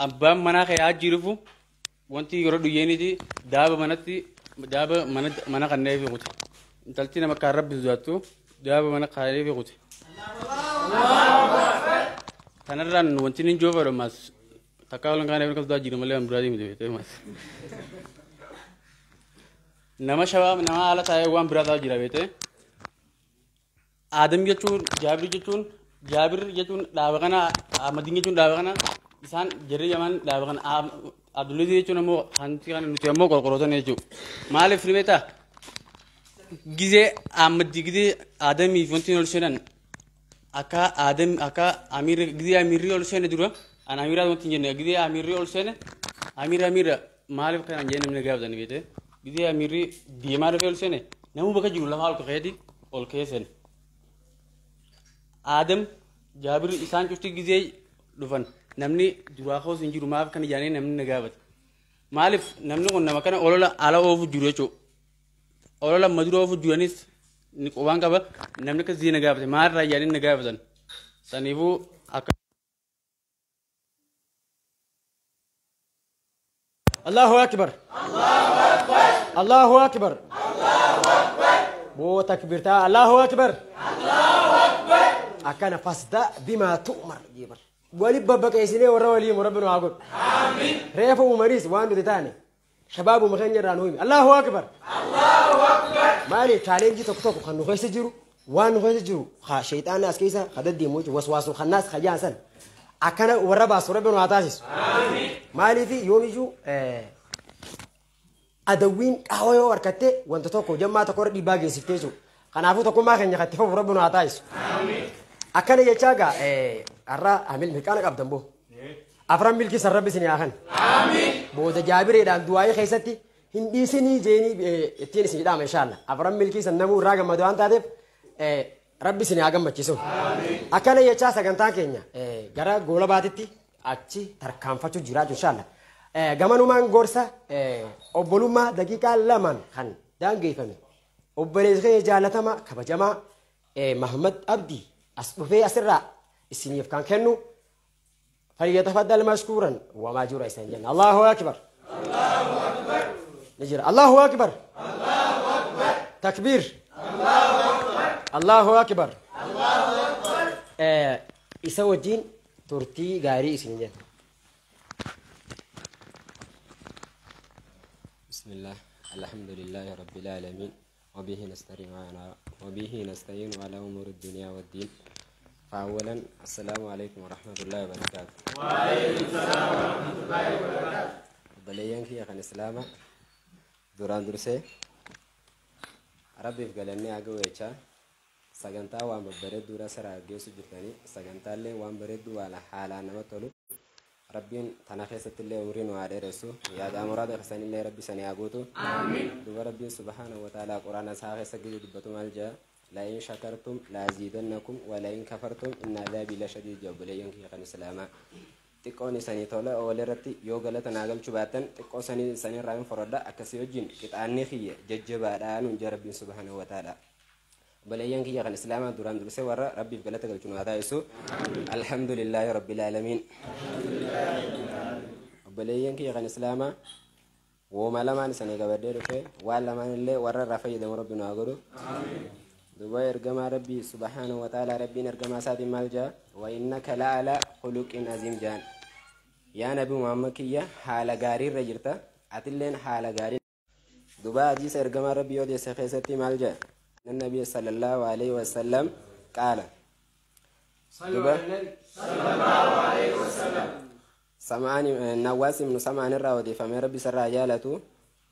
abbaan manaa kee haa jirufu wanti yeroo dhuyyeeniiti daaba manatti daaba mana kannee fi kute intalti nama akkaan rabbi sodaattu daaba mana kannee fi kute. Kanarraan wanti inni joofadhu ammas takkaa olan kaanee kan sodaa jiru malee waan biraa deemte beektee ammas. Nama shabaab nama haala taa'ee waan biraa taa'u jira beektee. Aadam jechuun Jaabir jechuun dhaaba kana Ahmadiin jechuun dhaaba kana isaan jarri yaman dhaaba kana Abdulaziz jechuun ammoo hanti kana nuti ammoo qorqorootan jechuudha. Maaliif ni beektaa? Gizee Ahmadi gizee Aadamii fi wanti ol seenan akka Aadam akka Amiir gizee Amiirri ol seene dura an Amiiraa wanti hin jenne gizee Amiirri ol seene Amiira maaliif kana hin jenne namni gaafatani beektee gizee Amiirri deemaa dhufee ol seene namuu bakka jiru lafa ol ka'eeti ol ka'ee seene. Aadam Jaabir isaan cufti gizee dhufan namni duraa koos hin jiru maaf kana jaanii namni na gaafate. Maaliif namni kun nama kana olola ala oofu jiru jechuudha. Olola madura oofu jiranis ni qubaan qaba namni akkas na gaafate maalirraa jaanii na gaafatan. Saniifuu akka. Allahu akbar. Allahu akbar. Allahu akbar. Boo takbirtaa Allahu akbar. Akkana fasda bimaa tu'mar jeebar. Wali babbaqeessinee warra walii rabbi nu haa godhu. Reefa umariis waan nuti taane shabaabuma keenya irraa nu himi. Allahu akbar. Allahu akbar. Maali chaalenjii tokko tokko kan nu keessa jiru waan nu keessa jiru haa shayxaanni as keessa haa deddeemu jechuudha waswaasuu kannaas hayyaan san akkana warra baasu rabbi nu haa taasisu. Maaliif yoomiyyuu adawwiin qaawwa yoo harkatte wanta tokko jammaa tokko irra dhiibbaa geessiftee jechuudha. Kanaafuu tokkummaa keenya kan itti fufu rabbi nu haa taasisu. Akkana jechaa gaa har'a amil milkaana qabdan boo. Afran milkii san rabbi isin haa kennu. Booda jaabireedhaan du'aayii keessatti hin dhiisinii jeenii ittiin isin jedhama inshaalla. Afran milkii san namuu irraa gammadu waan taateef rabbi isin haa gammachiisu. Akkana jechaa sagantaan keenya gara goola baatitti achi tarkaanfachuu jiraatu inshaalla. Gamanumaan gorsa obbolummaa daqiiqaa 2 kan daangeffame obboleessa keenya jaalatamaa kabajamaa Mahammad Abdii as dhufee asirraa isiniif kan kennu falyatafaddal mashkuuran wamaa jura isan jenna. Allahu akbar. Allahu akbar. Ni jira. Allahu akbar. Allahu akbar. Takbiir. Allahu akbar. Allahu akbar. Allahu akbar. Isa wajjin turtii gaarii isin jenna. بسم الله الحمد لله رب العالمين وبه نستعين على أمور الدنيا والدين. فأولا السلام عليكم ورحمة الله وبركاته. وعليكم السلام ورحمة الله وبركاته. بليان كي خان إسلام دوران درسه ربي فقالني أقويتشا سجنتا وان ببرد دورا سرا جيسو جرتاني سجنتا اللي وان برد وعلى حالا نمتلو ربين تناخيست اللي أمرين وعلى رسو يا دامراد خسان اللي ربي سني أقوتو آمين. دوبا ربي سبحانه وتعالى قرآن ساخي سجد دبتو مالجا لئن شكرتم لأزيدنكم ولئن كفرتم إن عذابي لشديد. جوبليين كي خان سلاما xiqqoon isanii tola oole irratti yoo galata naa galchuu baattan xiqqoo sanii isanii irraa hin forodha akkasii wajjin qixaanni kiyya jajjabaadhaa nuun jaa rabbiin subhaanahu wa ta'ala. Obboleeyyan kiyya kan islaamaa duraan dursee warra rabbiif galata galchu nu haa taasisu. Alhamdulillaahi rabbil aalamiin. Obboleeyyan kiyya kan Islaamaa, wooma lamaan isanii qabadhee dhufe, waan lamaan illee warra irraa fayyadamu Rabbi nu haa godhu. Duuba ergamaa Rabbii subhaanahu wa ta'ala, Rabbiin ergamaa isaatiin maal jaa? Wa innaka la'ala khuluqin aziim jaan. Yaa Nabi Muhammad kiyya, haala gaariirra jirta, atilleen haala gaarii. Duuba hadiisa ergamaa Rabbii odeesse keessatti maal jaa? Nabi sallallahu alaihi wasallam qaala. Duuba Samaan Nawaas ibnu Samaan irraa odeeffamee, Rabbi isarraa jaalatu,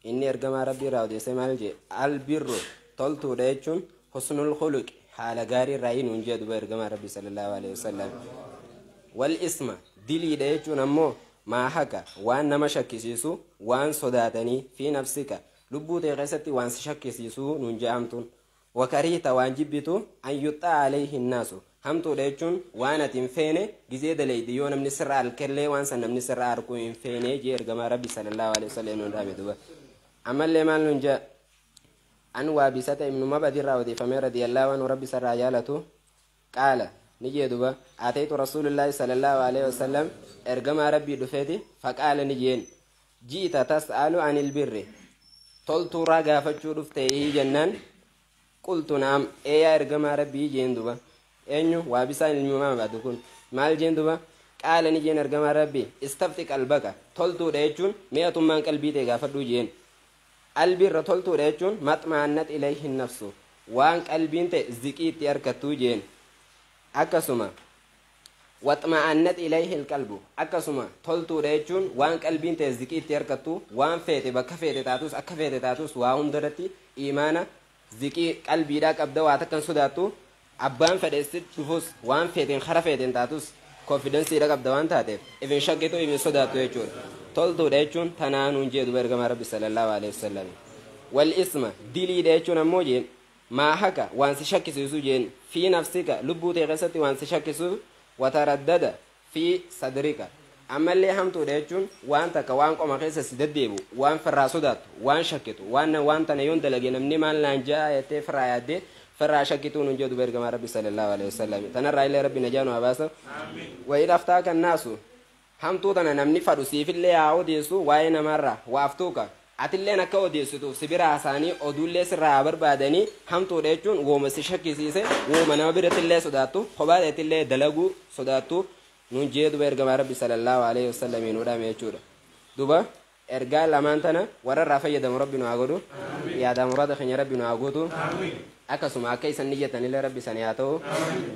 inni ergamaa Rabbii irraa odeesse maal jee? Albirru, toltuudha jechuun, husnul khuluq, haala gaarii irraa hinuun jee. Duba ergamaa Rabbii sallallahu alaihi wasallam wal isma, diliidha jechuun ammoo, maa haqa, waan nama shakkisiisu, waan sodaatanii, fi nafsika, lubbuu ta'e keessatti waan si shakkisiisu nuun je'amtuun, wakariita, waan jibbitu, an yuxxaa alayhi nnaasu. Hamtuudha jechuun waan ati hin feene gizee dalaydi, yoo namni sirra alkellee waan san namni sirra arkuu hin feene jee ergamaa Rabbi sallallahu alaihi wasallam nuun dhaame. Duba ammallee maal nuun jee? An Waabisata ibnu Mabad irraa odeeffamee, radiyallahu anhu, Rabbi sarraa jaalatu, qaala ni jee. Duba ataytu rasuulullaahi sallallahu alaihi wasallam, ergamaa Rabbii dhufeeti, faqaala ni jeen, ji'ita tas'alu anil birri, toltuuraa gaafachuu dhufte jennaan, qultu naam, eeyaa ergamaa Rabbii jeen. Duba eenyu? Waabisaan ilmi Mabad kun maal jeen? Duba qaala ni jeen ergamaa Rabbii, istafti qalbaka, toltuudha jechuun mi'atummaan qalbii ta'e gaafadhuu jeen. Albirra, toltuudha jechuun, maxmaannat ilayhi nafsu, waan qalbiin ta'e ziqii itti harkattuu jeen. Akkasuma waxma'annat ilayhi alqalbu, akkasuma toltuudha jechuun waan qalbiin ta'e ziqii itti harkattu, waan feete bakka feete taatus, akka feete taatus, waa hundarratti imaana ziqii qalbiidhaa qabda, waa takkan sodaattu, abbaan fedhe dhufus, waan feeteen kara feeteen taatus confidenceiidha qabda waan taateef ifin shakkitu, ifin sodaattu jechuudha. Toltuudha jechuun tanaanuun jee. Duba ergamaa Rabbi sallallahu alaihi wasallam wal isma, diliidha jechuun ammoo jeen, maa haka, waan si shakkisiisu jeen, fi nafsika, lubbuu ta'e keessatti waan si shakkisu, wataraddada fi sadrika. Ammallee hamtuudha jechuun waan takka waan qoma keessa si deddeebu, waan firraa sodaattu, waan shakkitu, waan tana yoon dalage namni maal naan jaa jettee firraa yaaddee firraa shakkituu nun jedhu ergamaa Rabbi sallallahu alaihi wasallam. Tanarraa illee Rabbi najaa nu habaasa. Wa in aftaaka naasu, hamtuu tana namni fadhu siifillee haa odeessu waa'ee namaarraa, waa aftuuka, atilleen akka odeessituuf si bira haasa'anii oduullee sirraa haa barbaadanii, hamtuudha jechuun wooma si shakkisiise, wooma nama birattillee sodaattu, kophaa ta'ettillee dalaguu sodaattu nuun jee. Duba ergamaa Rabbi sallallahu alaihi wasallam nu dhame jechuudha. Duba ergaa lamaan tana warra irraa fayyadamu Rabbi nu haa godhu. Yaada muraada keenya Rabbi nu haa guutu. Akkasuma akka isan niyyatanillee Rabbi sani haa ta'u.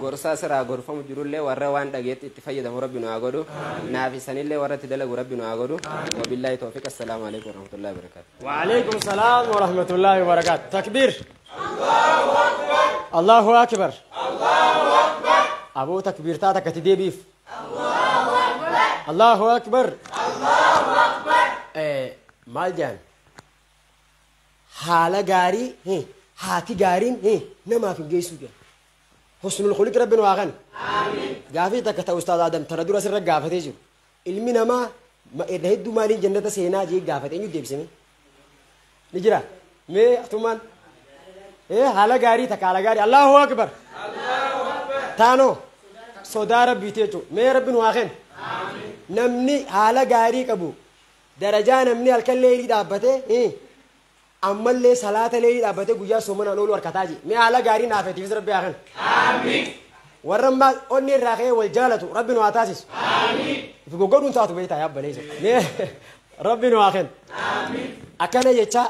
Gorsaa sirraa gorfamu jirullee warra waan dhageetti itti fayyadamu Rabbi nu haa godhu. Naaf isanillee warra itti dalagu Rabbi nu haa godhu. Wabillaahi tawfiq. Assalaamu alaikum warahmatullahi wabarakaatu. وعليكم السلام ورحمة الله وبركاته. تكبير، الله أكبر، أبو تكبير تاتك تديبيف، الله أكبر. Maal jedhan? Haala gaarii haati gaariin namaaf hin geessu jedhan. Husnul khuluq Rabbi nu haa kennu. Gaafii takka ta'u Ustaaz Adam tana dura sirra gaafatee jiru. Ilmi namaa irra hedduu maaliin jannata seenaa jee gaafate, eenyu deebisame? Ni jira. Mee atumaan haala gaarii takka, haala gaarii. Allahu akbar. Taanoo sodaa Rabbiiti jechuudha. Mee Rabbi nu haa kennu. Namni haala gaarii qabu darajaa namni halkan leelii dhaabbatee ammallee salaata leelii dhaabbatee guyyaa soomanaan oolu harkataa jee. Mee haala gaarii naafetiifis Rabbi haa kennu. Warra ammaa onni irraa ka'ee wal jaalatu Rabbi nu haa taasisu. Ifi goggoduun taatu beektaa yaabbaleessa. Mee Rabbi nu haa kennu. Akkana jecha,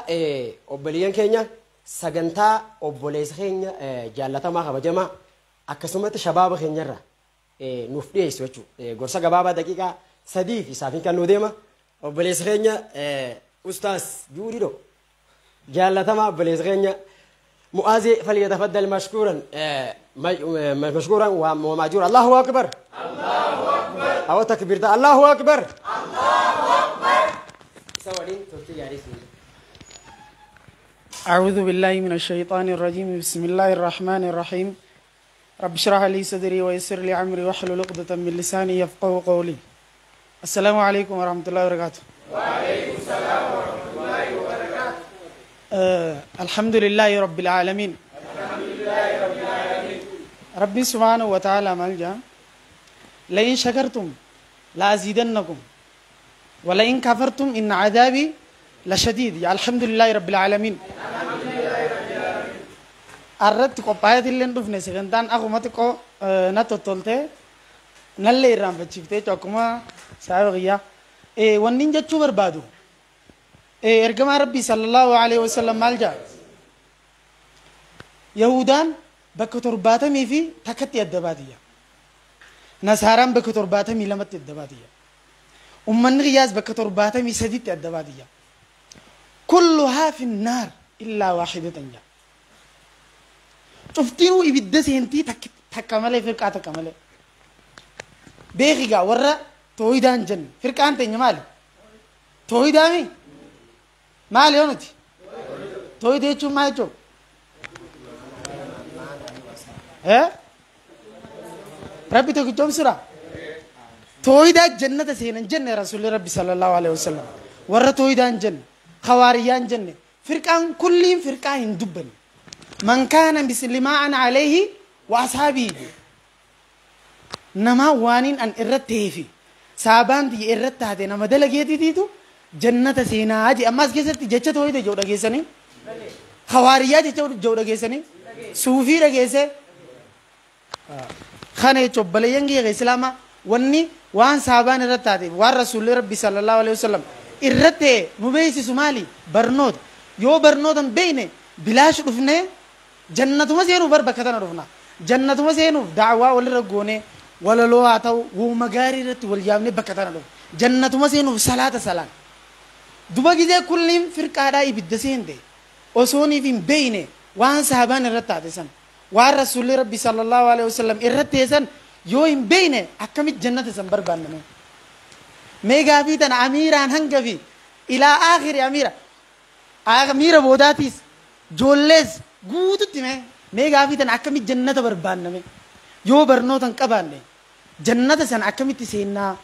obboleeyyan keenya, sagantaa obboleessa keenya jaallatamaa kabajamaa akkasumatti shabaaba keenyarra nuuf dhiyeessu jechuudha. Gorsa gabaabaa daqiiqaa 3 fi isaafin kan nu deema. Obboleessa keenya Ustaas Juurido jaallatamaa obboleessa keenya Mu'aazee falyatafaddal mashkuuran mashkuuran wa maajuura. Allahu akbar. Awa takbiirta. Allahu akbar. Isa waliin turtii gaarii siin. أعوذ بالله من الشيطان الرجيم. بسم الله الرحمن الرحيم. رب اشرح لي صدري ويسر لي أمري واحلل عقدة من لساني يفقهوا قولي. السلام عليكم ورحمة الله وبركاته. وعليكم السلام ورحمة الله وبركاته. الحمد لله رب العالمين. الحمد لله رب العالمين. ربي سبحانه وتعالى maal jaa؟ لئن شكرتم لأزيدنكم. Wala in kafartum inna cadaabii lashadiid. Ya alhamdulillahi rabbil aalamiin. Arratti qophaa'eetillee hin dhufne, sagantaan akkuma xiqqoo na tottoltee nallee irraanfachiiftee jechuudha, akkuma saaba kiyyaa. Wanni jechuu barbaadu, ergamaa Rabbii sallallahu alaihi wasallam maal jedha? Yahudaan bakka 71tti adda baatiyya. Nasaaraan bakka 72tti adda baatiyya. Ummanni kiyyaas bakka 73tti adda baatiyya. Kulluhaa fi naar illaa waahidatan jedha. Cuftinuu ibidda seentii takka malee, firqaa takka malee. Beeki gaa, warra tooyidaan jenne, firqaan teenya maali? Tooyidaami? Maali yoo nuti? Tooyida jechuun maal jechuudha? Eh? Rabbi tokkichoomsuudha? Tooyidaa jannata seenan jenne Rasuulli Rabbi sallallahu alaihi wasallam. Warra tooyidaan jenne, hawaariyyaan jenne, firqaan kulliin firqaa hin dubbanne. Man kaana misli maa ana alayhi wa ashaabii, nama waaniin an irratti ta'ee fi saabaan tiyya irratti taate nama dalageetiitiitu jannata seenaa je. Ammas keessatti jecha tooyida jedhu dhageessanii, hawaariyyaa jecha jedhu dhageessanii, suufii dhageesse kana jechuun. Obboleeyyan kiyya islaamaa, wanni waan saabaan irratti taateef waan Rasuulli Rabbi sallallahu alaihi wasallam irratti ta'e nu beeksisu maali? Barnoota. Yoo barnoota hin beekne bilaash dhufnee jannatuma seenuuf bar bakka tana dhufna. Jannatuma seenuuf daawwaa walirra goonee, walaloo haa ta'u, wooma gaarii irratti wal yaamnee bakka tana dhufna. Jannatuma seenuuf salaata salaan duba gizee kulliin firqaadhaa ibidda seente osooniif hin beekne waan saabaan irratti taate san, waan Rasuulli Rabbi sallallahu alaihi wasallam irratti ta'e san yoo hin beekne, akkamitti jannata san barbaanname? Mee gaafii tana amiiraan hanga fi ilaa aakhiri, amiira amiira boodaatiis joollees guututti, mee gaafii tana akkamitti jannata barbaanname? Yoo barnoota hin qabaanne jannata sana akkamitti seennaa?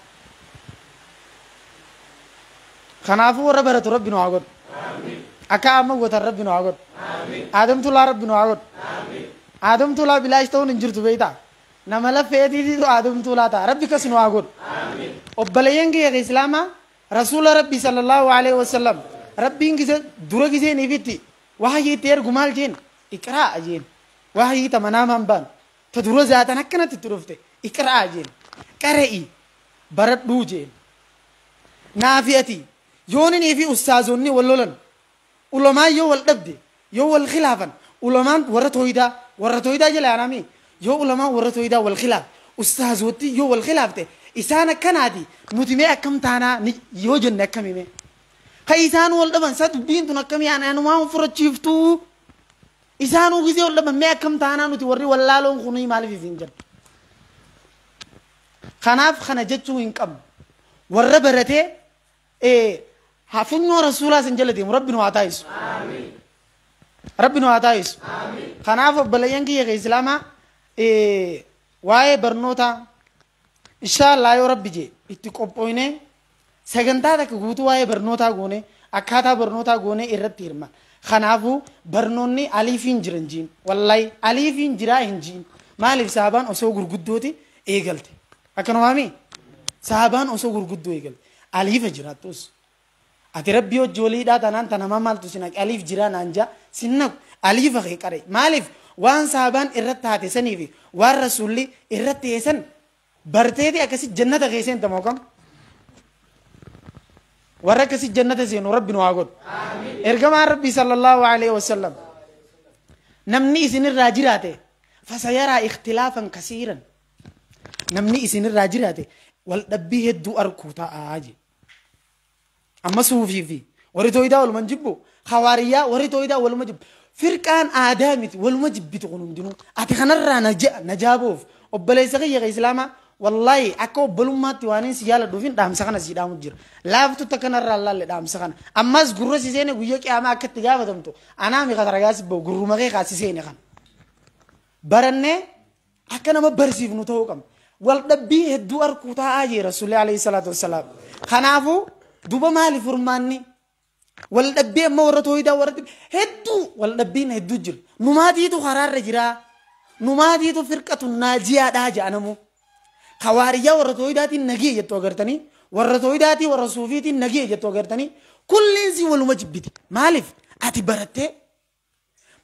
Kanaafuu warra baratu Rabbi nu haa godhu. Akka amma gootan Rabbi nu haa godhu. Aadamtulaa Rabbi nu haa godhu. Aadamtulaa bilaash ta'uun hin jirtu, beektaa? Nama laffeetiitiitu aadamtulaa ta'a. Rabbi kas nu haa godhu. Obboleeyyan kiyya islaamaa, Rasuula Rabbi sallallahu alaihi wasallam Rabbiin gise dura giseen ifitti wahyii itti ergu maal jeen? Iqraa jeen. Wahyii ta manaamaan baanu ta dura zaatan akkanatti itti dhufte, iqraa jeen, qara'i, baradhuu jeen. Naafi ati yooninii fi ustaazonni wal lolan, ulamaan yoo wal dhabde, yoo wal khilaafan, ulamaan warra tooyidaa jala yaanami, yoo ulamaan warra tooyidaa wal khilaaf, ustaazotti yoo wal khilaafte, isaan akkanaati, nuti mee akkam taanaa yoo jenne, akkami mee ka isaan wal dhaban sa dubbiin tun akkamii anumaan furachiiftuu? Isaanuu gisee wal dhaban mee akkam taanaa nuti warri wallaaloon kunii maaliif isin jedhu? Kanaaf kana jechuu hin qabnu. Warra baratee funyoo Rasuulaa san jala deemu Rabbi nu haa taasisu. Rabbi nu haa taasisu. Kanaaf obboleeyyan kiyya islaamaa, waa'ee barnootaa inshaallah yoo Rabbi jee itti qophooynee sagantaa takka guutuu waa'ee barnootaa goone, akkaataa barnootaa goone irratti hirma. Kanaafuu barnoonni aliifiin jiran jiin, wallahi aliifiin jiraa hin jiin. Maaliif? Sahabaan osoo gurguddooti eegalte. Akkanumaami, sahabaan osoo gurguddoo eegalte. Aliifa jiraattus. Ati Rabbii hojii waliidhaa tanaan tanamaa maaltu sin haqe? Aliif jiraa naan jaa sin naqu. Aliifa kee qare. Maaliif? Waan sahabaan irratti taate sanii fi waan Rasuulli irratti ta'e san barteeti akkasi jannata kee seenta moo kam? Warra akkasi jannata seenu Rabbi nu haa godhu. Ergamaan Rabbii sallallahu alaihi wasallam, namni isinirraa jiraate, fasayaraa ikhtilaafan kasiiran, namni isinirraa jiraate wal dhabbii hedduu arkuu ta'aa je. Amma suufii fi warri tooyidaa waluman jibbu, hawaariyyaa warri tooyidaa waluma jibbu. Firqaan aadaa miti, waluma jibbitu kun hundinuu. Ati kanarraa najaaboof obboleessa kiyya islaamaa, wallaahi akka obbolummaatti waan si jaaladhuufin dhaamsa kana si dhaamu jira. Laaftutti akkanarraa laalle dhaamsa kana. Ammas gurra si seene, guyyaa qiyaamaa akka itti gaafatamtu anaa mi kataragaa si bahu gurruma kee kaasi seene kana. Barannee akka nama barsiifnu ta'uu qabna. Wal dhabbii hedduu arkuu taa'aa jee Rasuulli alayhi salaatu wassalaam. Kanaafuu duba maali furmaanni? Wal dhabbii amma warra tooyidaa warra hedduu wal dhabbiin hedduu jira. Numaatiitu karaarra jira. Numaatiitu firqatu naajiyaadhaa jedhanamu. Hawaariyyaa warra tooyidaatiin nagee jettu agartanii. Warra tooyidaatii warra suufiitiin nagee jettu agartanii kulleensi waluma jibbiti. Maaliif ati barattee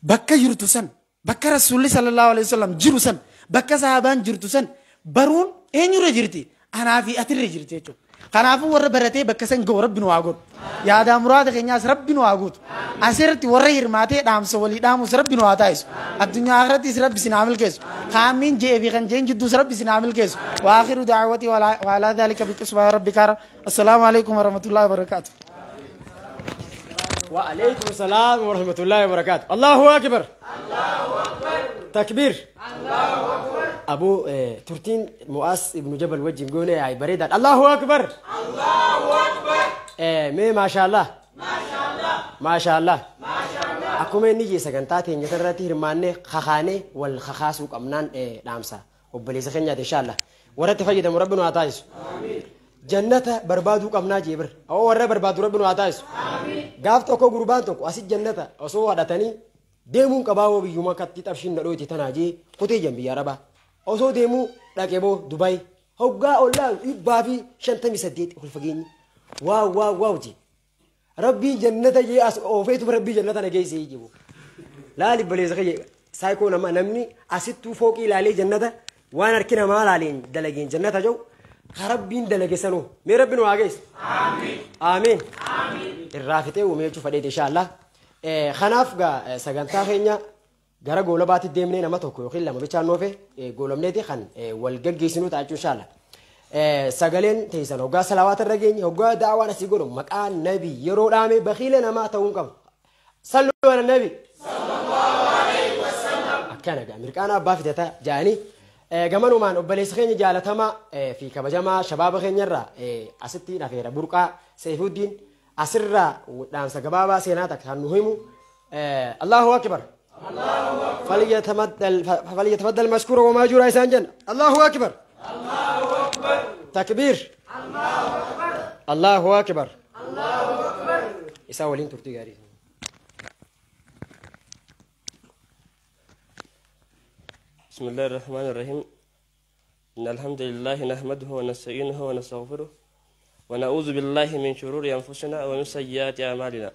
bakka jirtu san, bakka Rasuulli sallallahu alaihi wasallam jiru san, bakka sahabaan jirtu san baruun eenyurra jirti? Anaa fi atirra jirti jechuudha. Kanaafuu warra baratee bakka san ga'u Rabbi nu haa godhu. Yaadaa muraada keenyaas Rabbi nu haa guutu. Asirratti warra hirmaatee dhaamsa walii dhaamus Rabbi nu haa taasisu. Addunyaa akhirattis Rabbi isin haa milkeessu. Kaamiin je'ee fi kan je'een jidduus Rabbi isin haa milkeessu. Wa akhiru da'awati wa alaa dhaalika biqismaa Rabbi kaara. Assalaamu alaikum warahmatullahi wabarakaatu. Wa alaikum salaam wa rahmatullahi wa barakaatu. Allahu akbar. Allahu akbar. Takbiir. Allahu akbar. Abu turtiin Mu'aas ibnu Jabal wajjin goone ay bareedaadha. Allahu akbar. Allahu akbar. Mee maashaallah. Maashaallah. Maashaallah. Akkuma inni jee sagantaa teenya irratti hirmaannee kakaanee wal kakaasuu qabnaan dhaamsa. Obboleessa keenyaati inshaallah. Warra itti fayyadamu Rabbi nu haa taasisu. Jannata barbaaduu qabnaa jee bir. Awoo warra barbaadu Rabbi nu haa taasisu. Gaaf tokko gurbaan tokko asit jannata osoo hadhatanii deemuun qabaa hoo biyyuma katti xabshiin nadhooti tanaa jee kutee jan biyya arabaa. Osoo deemuu dhaqee boo Dubaay hoggaa ollaa 158 ol fageenyi. Waaw waaw waaw jee. Rabbiin jannata jee as oofeetu Rabbii jannata na geessee jibu. Laali baleessa kiyya saayikoo nama namni asittuu fooqii ilaalee jannata waan harki namaa laaleen dalageen jannata jiru ka Rabbiin dalage sanuu mee Rabbi nu haa geessu. Aamiin. Irraa fixee uumee jechuu fadheeti inshaallah. Kanaaf gaa sagantaa keenya gara goolabaatti deemnee nama tokko yookiin lama bichaan noofe goolamneeti kan wal gaggeessinu ta'a jechuun inshaallah. Sagaleen teessan hoggaa salawaata irra geenye hoggaa daawaan asii godhu maqaa nabi yeroo dhaame bakiila namaa ta'uu hin qabu. Sallu ala nabi. Akkana gaa mirqaana abbaa fidata jaanii gamanumaan obboleessa keenya jaalatamaa fi kabajamaa shabaaba keenyarraa asitti nafeera burqaa Seefuddiin asirraa dhaamsa gabaabaa seenaa takka kan nu himu. Allahu akbar. فليتفضل مشكورا وماجورا إسان جنة. الله أكبر. الله أكبر. تكبير. الله أكبر. الله أكبر. الله أكبر. إسا ولين ترتي غاري. بسم الله الرحمن الرحيم. إن الحمد لله نحمده ونستعينه ونستغفره ونعوذ بالله من شرور أنفسنا ومن سيئات أعمالنا.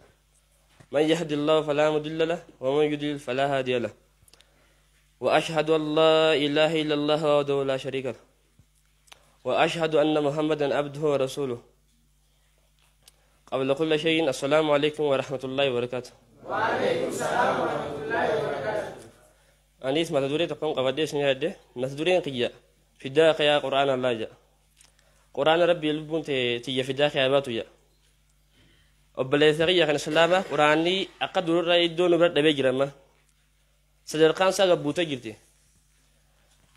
من يهد الله فلا مضل له ومن يضلل فلا هادي له. وأشهد أن لا إله إلا الله وحده لا شريك له. وأشهد أن محمدا عبده ورسوله. قبل كل شيء السلام عليكم ورحمة الله وبركاته. وعليكم السلام ورحمة الله وبركاته. أنيس ما تدوري تقوم قبل سنة ما تدورين قيا فداك يا قرآن الله جاء قرآن ربي لبون تي فداك يا باتو يا obboleessa kiyya kan islaama quraanni akka durarra iddoo nu bira dhabee jira amma sadarkaan isaa gabbuutee jirti.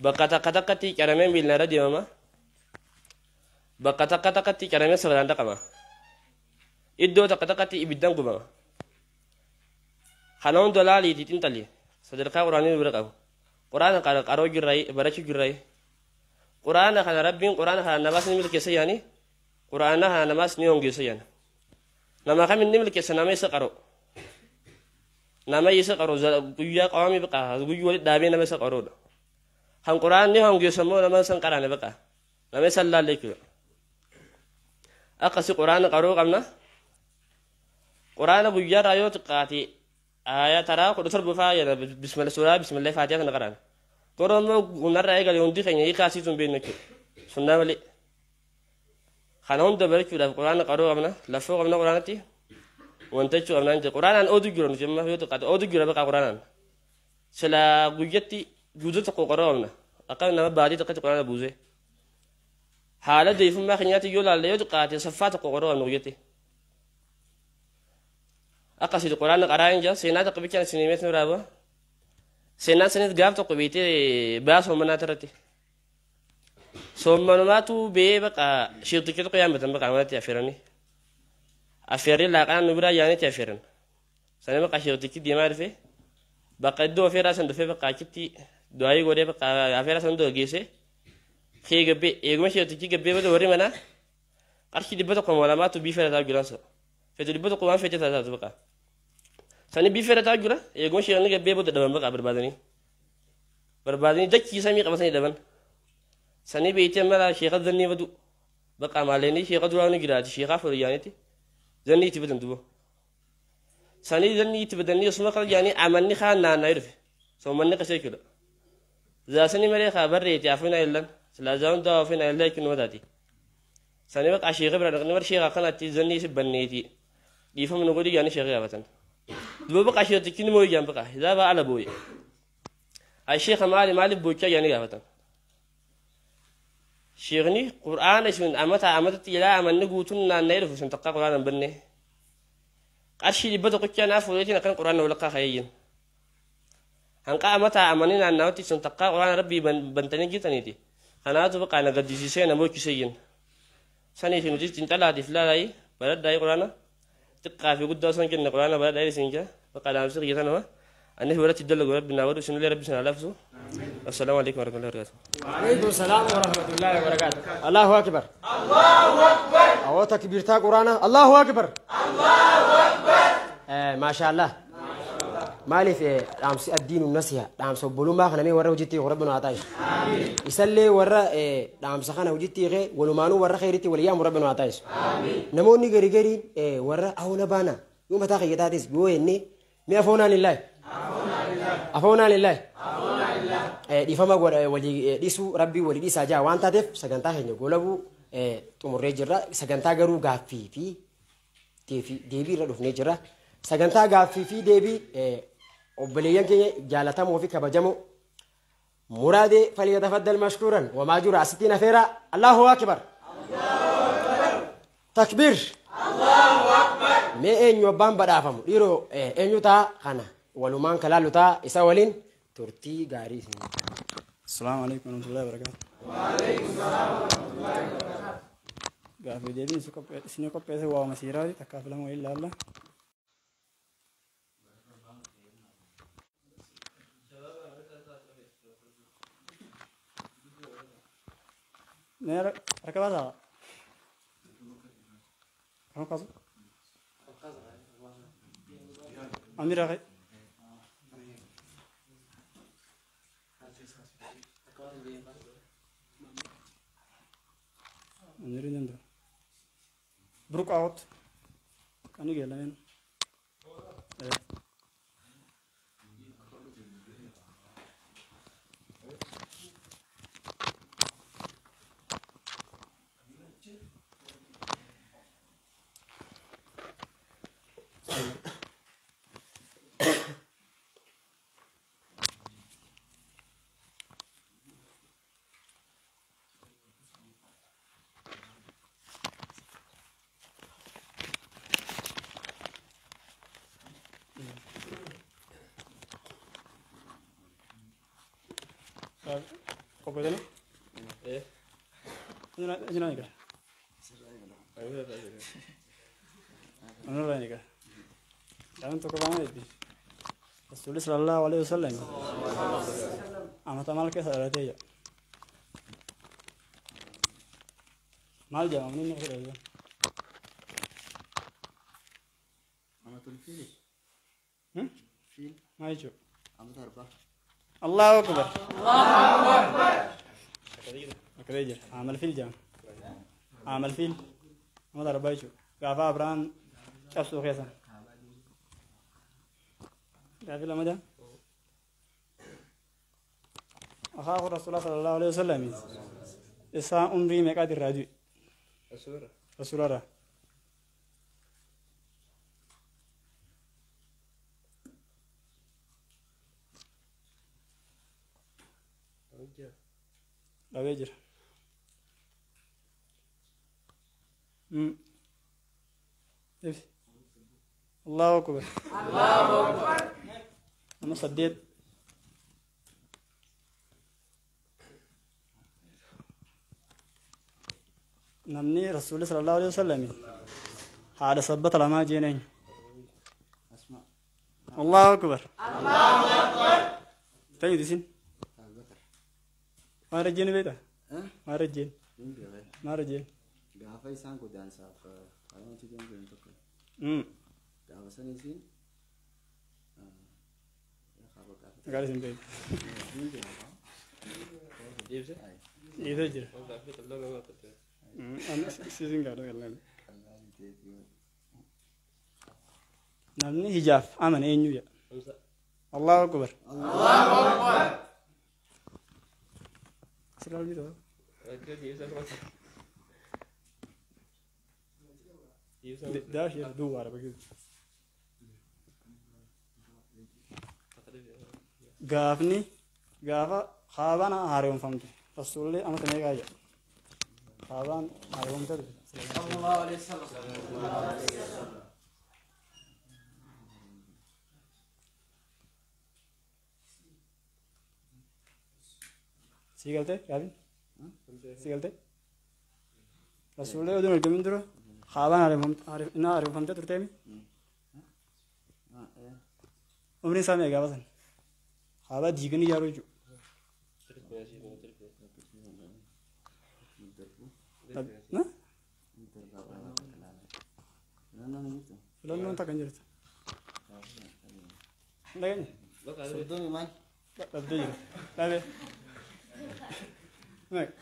Bakka takka takkatti caramee miilaan irra deemama. Bakka takka takkatti caramee sagalaan dhaqama. Iddoo takka takkatti ibiddaan gubama. Kana hunda laaliitii xinxalli sadarkaa quraanni nu bira qabu. Quraana kana qaroo jirrayi barachuu jirrayi. Quraana kana Rabbiin quraana kana namaas ni milkeessa yaani quraana kana namaas ni hongeessa yaani. Nama kam inni milkeessa nama isa qaro. Nama isa qaro guyyaa qawaamii baqa guyyuu walitti dhaabee nama isa qaroodha. Kan quraanni hongeessa immoo nama san qaraane baqa. Nama isa laalle jechuudha. Akkasi quraana qaroo qabna. Quraana guyyaarraa yoo xiqqaate aayaa taraa 17 fa'aa jedha bismillah suuraa bismillah faatihaa kana qaraana. Garuu immoo gunarraa eegale hundi keenya hiikaa asiitu hin beeknu jechuudha. Sunnaa malee. Kana hunda barachuudhaaf quraana qaroo qabna lafoo qabna quraanatti wanta jechuu qabna hin jedhu quraanaan ooduu jira nuti amma yoo xiqqaate ooduu jira baqa quraanaan silaa guyyatti guutuu tokko qaroo qabna akka nama baadii tokkotti quraana buusee haala deefummaa keenyaatti yoo laalle yoo xiqqaate saffaa tokko qaroo qabna guyyatti akkasitti quraana qaraa hin jira seenaa tokko bichaan isin himeet nu raaba seenaan sanis gaaf tokko beektee ba'aa soomanaati irratti. Soommanumaatu bee baqa sheektichi tokko yaammatan baqa manatti affeeranii. Affeerri laaqanaan nu biraa yaanitti affeeran. Sani baqa sheektichi deemaa dhufe baqa iddoo affeeraa san dhufee baqa achitti du'aayii godhee baqa affeeraa san hunda geesse. Kee gabbee eeguma sheektichi gabbee booda warri manaa qarshii 102 biifee taa'u jiran sana. Feetu 100 waan feete taatu baqa. Sani biifee taa'u jira eeguma sheekni gabbee booda dhaban baqa barbaadanii. Barbaadanii dachii samii qabatanii dhaban. Sani beektee mala sheeka zannii badu Baqa maaleenii sheekha duraanii jiraati sheekhaa fooyyaanitti zanni itti badan duba. Sanii zanni itti badanii osuma kana jaanii amanni kaan naanna'ee dhufe. Soomanni qasee jechuudha. Zaasanii malee kaa barreeti afina illan silaa zaawun daa afina illan jechuun nama taati. Sanii baqa sheekha bira dhaqni bar sheekha kanatti zanni isi banneeti. Dhiifama nu godhi jaanii sheekha gaafatan. Duba baqa sheektichi ni mooyyaan baqa hizaaba ala booye. Sheekha maali maaliif boochaa jaanii gaafatan. Sheekhni qur'aana isin amata amatatti ilaa amanni guutuun naanna'ee dhufu isin takkaa qur'aana hin banne. Qarshii 100 naaf fuudheetiin akkan qur'aana walakkaa kaayayyin. Hanqa amata amanni naanna'utti isin takkaa qur'aana rabbii bantanii jirtaniiti. Kanaatu baqa na gaddisiisee na boochisee. Sanii fi nuti xiinxalaatiif laalaayi baradhaayii qur'aana xiqqaa fi guddaa osoo hin jenne qur'aana baradhaayii isin jira baqa dhaamsi kiyya nama. Ani biratti dalagu rabbi naa godhu isinillee rabbi isin haa laafisu. Assalaamu alaikum warahmatullahi wabarakatuh. وعليكم السلام ورحمة الله وبركاته. الله أكبر. الله أكبر. أو تكبيرتا قرآن. الله أكبر. الله أكبر. ما شاء الله. مالي في أمس الدين النصيحة. أمس بلوما خنا مي ورا وجدتي وربنا عطاي. يسلي ورا أمس خنا وجدتي غير ولمانو ورا خيرتي وليام ربنا عطاي. نموني غري غري ورا أو نبانا يوم تاخي يتاتيس بيويني مي أفونا لله. أفونا لله. Dhiifama walii dhiisuu rabbii walii dhiisaa jaa waan taateef sagantaa keenya goolabuu xumurree jirra. Sagantaa garuu gaaffii fi deebii irra dhufnee jirra. Sagantaa gaaffii fi deebii obboleeyyan keenya jaalatamoo fi kabajamoo muraadee falyatafaddal mashkuuran wamaa jiru asittiin afeeraa. Allahu akbar. Takbiir. Mee eenyu abbaan badhaafamu dhiiroo eenyu ta'a kana walumaan kalaallu ta'a isa waliin turtii gaarii isin. Assalamu alaikum warahmatullahi wabarakatuh. Wa alaikum salam warahmatullahi wabarakatuh. Gaaffii deebiin isin qopheesse waa masiiraati takkaaf lama waliin ilaalla. Nee harka baasaa? Kan kaasu? Amir akhi. Anirin Broek out. Kan ik helemaal. Qopheessanii? Ejinaa eegala. Anurraa eegala. Daa'imni tokko baama eebbi. Rasuulli sallallahu alaihi wasallam amata maal keessa dhalatee jira. Maal jedhama namni inni keessa dhalate? Amatul fiili. Fiil. Maal jechuudha? Amata arbaa. Allahu akbar. Allahu akbar. Akkasii jira. Amal fiil jedhama. Amal fiil. Amata arbaa jechuudha. Gaafa Abrahaam cabsuu keessa. Gaafi lama jaa. Akaaku Rasuula sallallahu alaihi wasallam isaa umrii meeqaati irraa du'e? Rasuularraa. Dhabee jira. Ibsi. Allahu akbar. Allahu akbar. Nama 8. Namni Rasuulli sallallahu alaihi wasallam haadha sabbata lamaa jeen eenyu? Allahu akbar. Allahu akbar. Teenyuti isin? Maal rajjeen beektaa? Maal rajjeen? Maal rajjeen? Gaafa isaan godaansaaf qaamatti deemuun tokko. Gaafa sana isin Maqaan isin beektu. Dhiibsee jira. Sisin gaadha qallaan. Namni hijaaf amane eenyu jedha? Allahu akbar. Allahu akbar. Asirraa hojii ta'u. Daash jedha duwwaadha bakki. Gaafni gaafa kaabaan haaromfamte rasuulli amata meeqaa jedha? Kaabaan haaromfamte dhufe. Sallallahu alaihi wasallam. Sii galtee gaafin? Sii galtee? Rasuulli oduun ergamin dura kaabaan haaromfamte turteemi? Umriin isaa meeqa gaafa sana? Kaabaa diiganii ijaaruu jechuudha. Filannoon takka hin jirtu. Dhageenye? Soddomi maal? Dhabdee jira. Dhabee. Meeqa?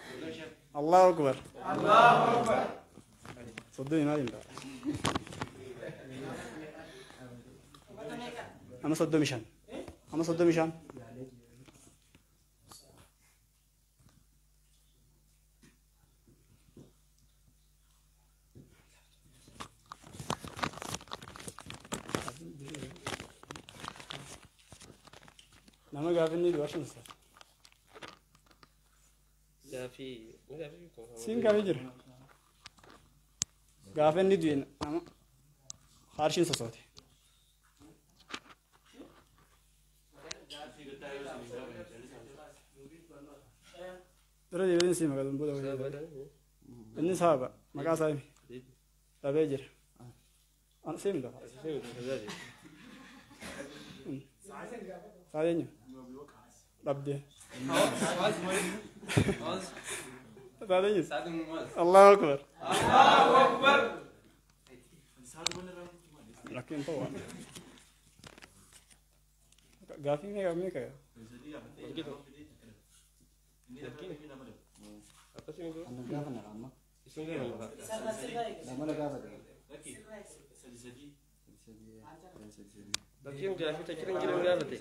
Allahu akbar. Allahu akbar. Soddomi maal hin ta'a? Amma 35. Amma 35. Nama gaafa inni du'u arshan isaa. Gaafii. Siin gaafii jira. Gaafa inni du'e nama arshiin sosoote. Dura deebiin sii maqaa booda wayii. Inni sahaba maqaa isaa himi. Dhabee jira. Siim lafa. Saa eenyu? Dhabdee. Saa eenyu? Allahu akbar. Allahu akbar. Lakkiin ta'u waan. Gaafii meeqa meeqa? Bakkiin gaafii tachiran jiran gaafate.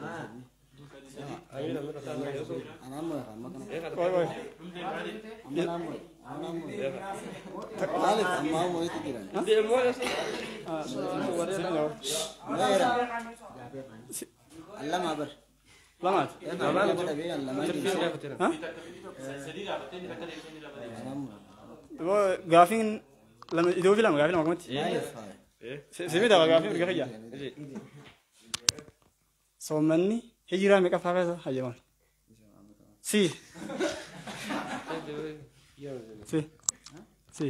Lamaat? Gaafiin lama iddoo fi lama gaafii lama akkamatti? Simii daba gaafii mirga fayyaa. Soommanni hijiraa meeqaffaa keessa hayyaman? Si. Si. Si.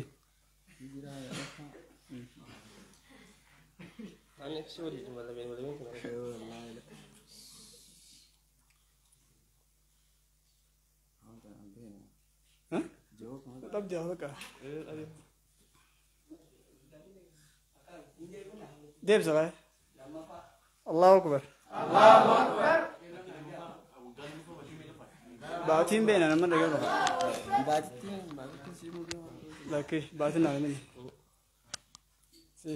Dhabdee bakka. Deebisa baay'ee. Allahu akbar. Allahu akbar. Baatiin beena nama dhagee ba'a. Lakkee baatiin naa namni. Si.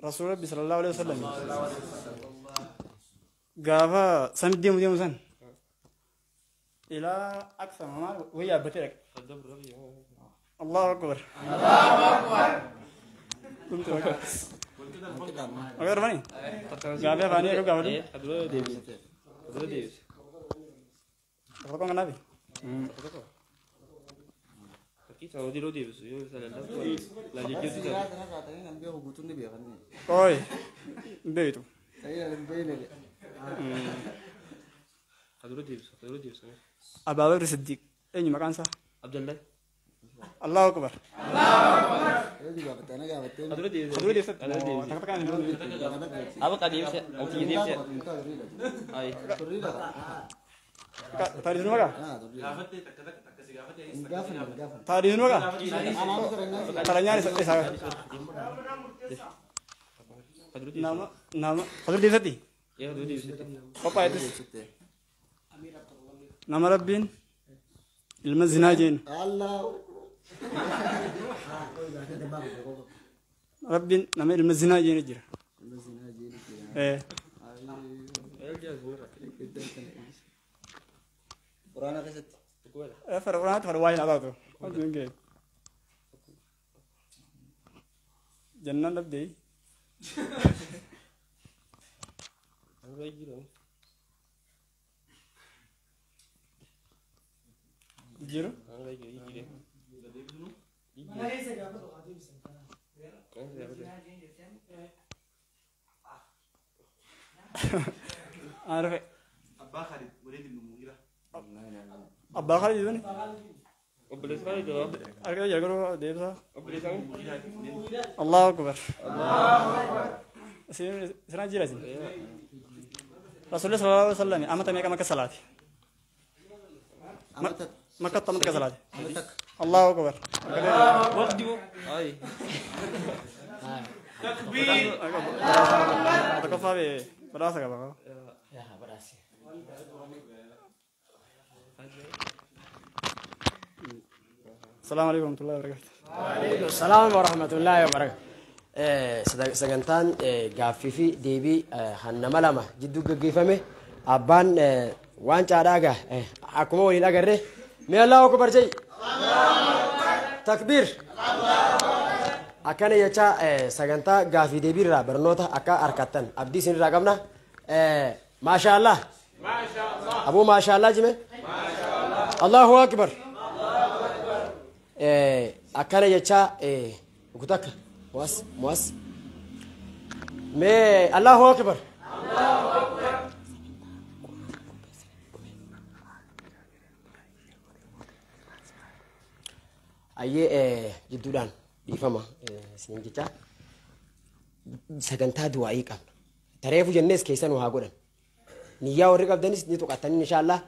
Rasuul Rabbi sallallahu alaihi wasallam. Gaafa sami deemu deemu san. Ilaa aqsa maal wayii yaabbatee dhaqe. Allahu akbar. Allahu akbar. Maqaa dhufanii? Gaafii afaanii yeroo gaafatu? Tokko tokkoon kanaafi? Ooy hin beektu. Abaa Bakr Siddiq eenyu maqaan isaa? Abdallah. Allahu akbar. Allahu akbar. Kadura deebisatti. Takka takkaan hin Aba deebise. Anti deebise. Ay. Taariin maqaa? Taariin maqaa? Taranyaan isa. Nama nama kadura deebisatti? Kadura deebisatti. Qophaa'eetis. Nama Rabbiin Ilma zinaa jeen. Rabbiin nama ilma zinaa jeen jira. Quraana keessatti. Fara quraanatti fara waa hin abaatu. Jannaan dhabdee. Jiru? Arfe. Abbaa Khalid Waliid ibn Mughira. Abbaa Khalid jedhani? Obboleessa Khalid jedhama. Argaa jira garuu deebisaa. Obboleessa Allahu Akbar. Isin jira isin. Rasuulli sallallahu alaihi wasallam amata meeqa makka salaati? Makka amata takka salaati. Allahu Akbar. Waqti moo? Ay. Takbiir. Tokkoffaa bee badhaasa qaba. Yaa badhaasi. السلام عليكم ورحمة الله وبركاته. وعليكم السلام ورحمة الله وبركاته. Sagantaan gaaffii fi deebii hannama lama jidduu gaggeeffame abbaan waan caadhaa gaa akkuma waliin agarre mee Allahu akbar jedhi takbiir akkana jecha sagantaa gaaffii deebii irraa barnoota akka harkattan abdii isin irraa qabna. Maashaallah abuu maashaallah jime Allahu akbar akkana jecha kutakka muas muas mee Allahu akbar ayyee jidduudhaan dhiifama isiniin jecha sagantaa du'aa'ii qabna. Tareefu jennees keessan haa godhan. Niyyaa warri qabdanis ni tuqatanii inshaallah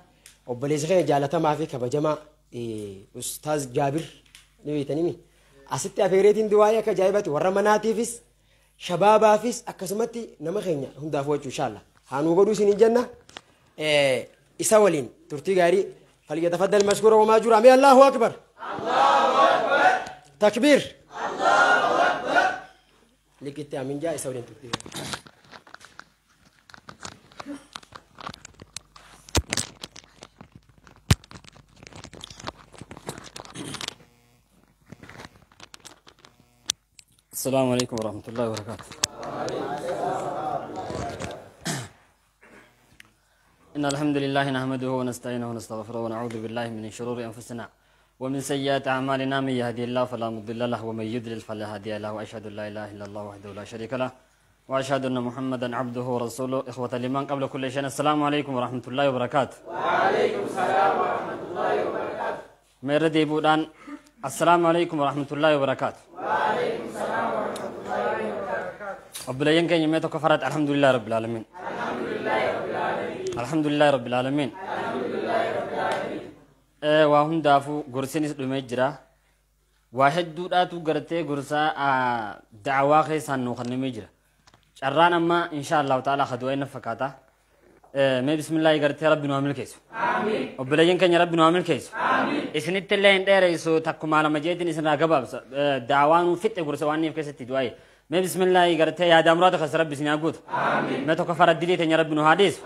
obboleessa keenya jaalatamaa fi kabajamaa Ustaaz Jaabir ni beektanii asitti afeereetiin du'aa'ii akka ajaa'ibatti warra manaatiifis shabaabaafis akkasumatti nama keenya hundaaf wajju inshaallah. Haa nuu godhuu isiniin jenna isa waliin turtii gaarii falyatafaddal mashkuura wamaa jura mee Allahu akbar. Takbiir. Allahu akbar. Likitti amin jaa isa waliin turtii gaarii. السلام عليكم ورحمة الله وبركاته. إن الحمد لله نحمده ونستعينه ونستغفره ونعوذ بالله من شرور أنفسنا ومن سيئات أعمالنا من يهدي الله فلا مضل له ومن يضلل فلا هادي له وأشهد أن لا إله إلا الله وحده لا شريك له وأشهد أن محمدا عبده ورسوله. إخوة الإيمان قبل كل شيء السلام عليكم ورحمة الله وبركاته. وعليكم السلام ورحمة الله وبركاته. مردي بودان السلام عليكم ورحمة الله وبركاته. وعليكم السلام ورحمة الله وبركاته. أبلين كان يميتو كفرت الحمد لله رب العالمين. الحمد لله رب العالمين. الحمد لله رب العالمين. الحمد لله رب العالمين. waa hundaafuu gorsinis dhumee jira. Waa hedduudhaatu gartee gorsaa da'awaa keessaan nuu kennamee jira. Carraan amma insha Allahu ta'ala kadu'aa inni fakkaata. Mee bismillaahi gartee rabbi nu haa milkeessu. Obboleeyyan keenya rabbi nu haa milkeessu. Isinitti illee hin dheeressu takkumaa lama jeetiin isinirraa gabaabsa. Da'awaa nuu fixxe gorsa waan niif keessatti du'aaye. Mee bismillaahi gartee yaada muraada keessa rabbi isin haa guutu. Mee tokko fara dilii teenya rabbi nu haa dhiisu.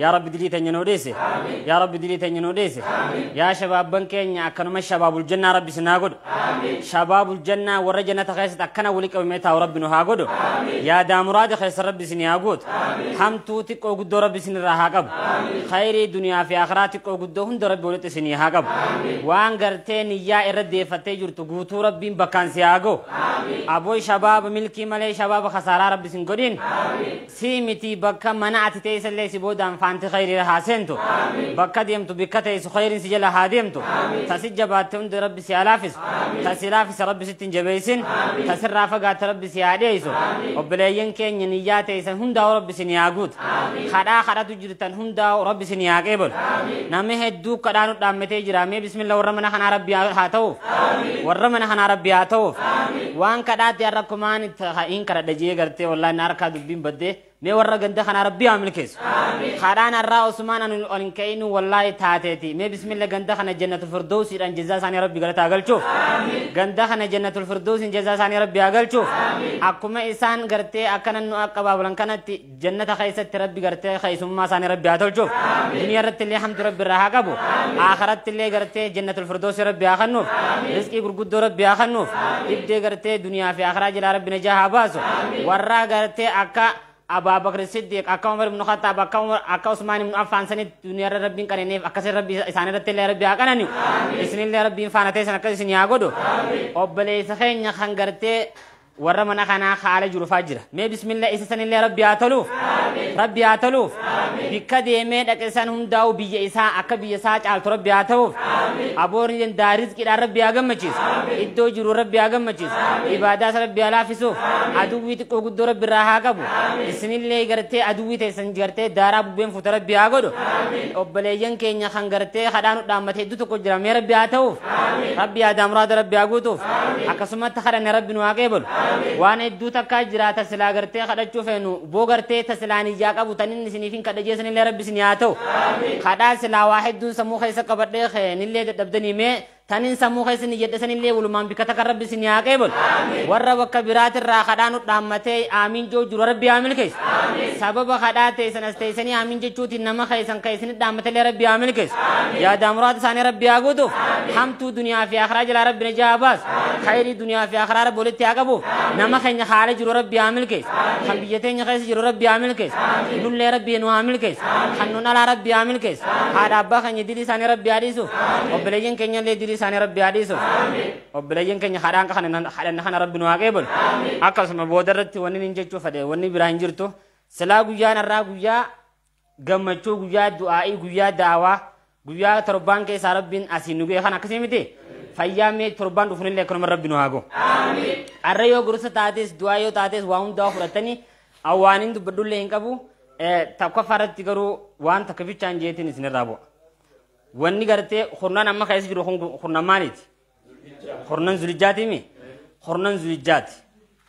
Yaa rabbi dilii teenya nuu dhiisi. Yaa rabbi dilii teenya nuu dhiisi. Yaa shabaabban keenya akkanuma shabaabul jannaa rabbi isin haa godhu. Shabaabul jannaa warra jannata keessatti akkana walii qabamee taa'u rabbi nu haa godhu. Yaada muraada keessa rabbi isin haa guutu. Hamtuu xiqqoo guddoo rabbi isin irraa haa qabu. Khayrii duniyaa fi akhiraa xiqqoo guddoo hunda rabbi walitti isin haa qabu. Waan gartee niyyaa irra deeffattee jirtu guutuu rabbiin bakkaan si haa ga'u. Aboo shabaaba milkii malee shabaaba khasaaraa rabbi isin godhin. Si miti bakka mana ati teessallee si boodaan faanti khayrii haa seentu. Bakka deemtu bikka teessu khayriin si jala haa deemtu. Tasi jabaatte hundi rabbi si haa laafisu. Tasi laafisa rabbi sitti hin jabeessin. Tasirraa fagaatte rabbi si haa dhiyeessu. Obboleeyyan keenya niyyaa teessan hundaa'u rabbi isin haa guutu. Kadhaa kadhatu jirtan hundaa'u rabbi isin haa qeebalu. Namni hedduu kadhaa nu dhaammatee jira. Mee bismillah warra mana kanaa rabbi haa ta'uuf. Warra mana kanaa rabbi haa ta'uuf. Waan kadhaatti har'a kumaan hin kadhadha jee gartee wallaahi na harkaa dubbiin baddee Mee warra ganda kanaa Rabbi haa milkeessu. Kadhaan har'aa Osmaan an ol hin ka'inu wallaahi taateeti. Mee bismillah ganda kana jannatul firdawsiidhaan jazaa isaanii Rabbi galata haa galchuuf. Ganda kana jannatul firdawsiin jazaa isaanii Rabbi haa galchuuf. Akkuma isaan gartee akkana nu aqabaabulan kanatti jannata keessatti Rabbi gartee keessummaa isaanii Rabbi haa tolchuuf. Duniyaa irratti illee hamtu Rabbi irraa haa qabu. Akhiratti illee gartee jannatul firdawsii Rabbi haa kennuuf. Rizqii gurguddoo Rabbi haa kennuuf. Dhibdee gartee duniyaa fi akhiraa jalaa Rabbi najaa haa baasu. Warra gartee akka Abaa Bakr Siddiq, akka Umar ibn Khattab, akka Usmaan ibn Affaan sanitti duniyaa irra Rabbiin qananiif akkasii Rabbi isaan irratti illee Rabbi haa qanani'u. Isinillee Rabbiin faana teessan akkas isin haa godhu. Obboleessa keenya kan gartee warra mana kanaa haala jiru faa jira. Mee bismillah isa sanillee Rabbi haa toluuf. Rabbi haa toluuf. Bikka deemee dhaqe san hundaa'u biyya isaa akka biyya isaa caaltu Rabbi haa ta'uuf. Aboorni danda'a rizqiidhaan Rabbi haa gammachiisu. Iddoo jiru Rabbi haa gammachiisu. Ibaadaa isa Rabbi haa laaffisuuf. Aduwwii xiqqoo guddoo Rabbi irraa haa qabu. Isinillee gartee aduwwii teessan gartee daaraa bubbeen fuute Rabbi haa godhu. Obboleeyyan keenya kan gartee kadhaan dhaammate hedduu tokko jira. Mee Rabbi haa ta'uuf. Rabbi yaadaa muraada Rabbi haa guutuuf. Akkasumatti kadhanne Rabbi nu haa qeebalu. Waan hedduu takkaa jira tasilaa gartee kadhachuu feenu boo gartee tasilaan ijaa qabu tanin isiniif hin kadha jeessanillee Rabbi isin haa ta'u. Kadhaa silaa waa hedduun sammuu keessa qabadhee keenillee dadhabdanii mee tanin sammuu keessa ni jedhe sanillee walumaan bikka takka Rabbi isin haa qeebalu. Warra bakka biraatirraa kadhaa nu dhaammatee aamiin joo jiru Rabbi haa milkeessu. Sababa kadhaa teessan as teessanii aamiin jechuutiin nama keessan kan isin dhaammatellee Rabbi haa milkeessu. Yaadaa muraada isaanii Rabbi haa guutuuf. Hamtuu duniyaa fi akhiraa jalaa Rabbi najaa haa baasu. Khayrii duniyaa fi akhiraa Rabbi walitti haa qabuuf. Nama keenya haala jiru Rabbi haa milkeessu. Kan biyya teenya keessa jiru Rabbi haa milkeessu. Nullee Rabbi nu haa milkeessu. Kan nun alaa Rabbi haa milkeessu. Haadha abbaa keenya dilii isaanii Rabbi haa dhiisuuf. Obboleeyyan keenya illee dilii isaanii Rabbi haa dhiisuuf. Obboleeyyan keenya kadhaan kadhanna kana Rabbi nu haa qeebalu. Akkasuma booda irratti wanni nin jechuu fedhe wanni biraa hin jirtu. Silaa guyyaan har'aa guyyaa gammachuu, guyyaa du'aa'ii, guyyaa daawaa, guyyaa torbaan keessaa Rabbiin asiin nu ga'e kana akkasii miti. Fayyaa mee torbaan dhufunillee akkanuma Rabbi nu haa ga'u. Har'a yoo gorsa taates du'aa yoo taates waa hundaa fudhatanii awwaaniin dubbadhullee hin qabu. Tokkoffaa irratti garuu waan takka bichaan jeetiin isinirraa bu'a. Wanni gartee hurnaan amma keessa jiru kun hurnan maaliiti? Hurnan zulijjaatiimi? Hurnan zulijjaati.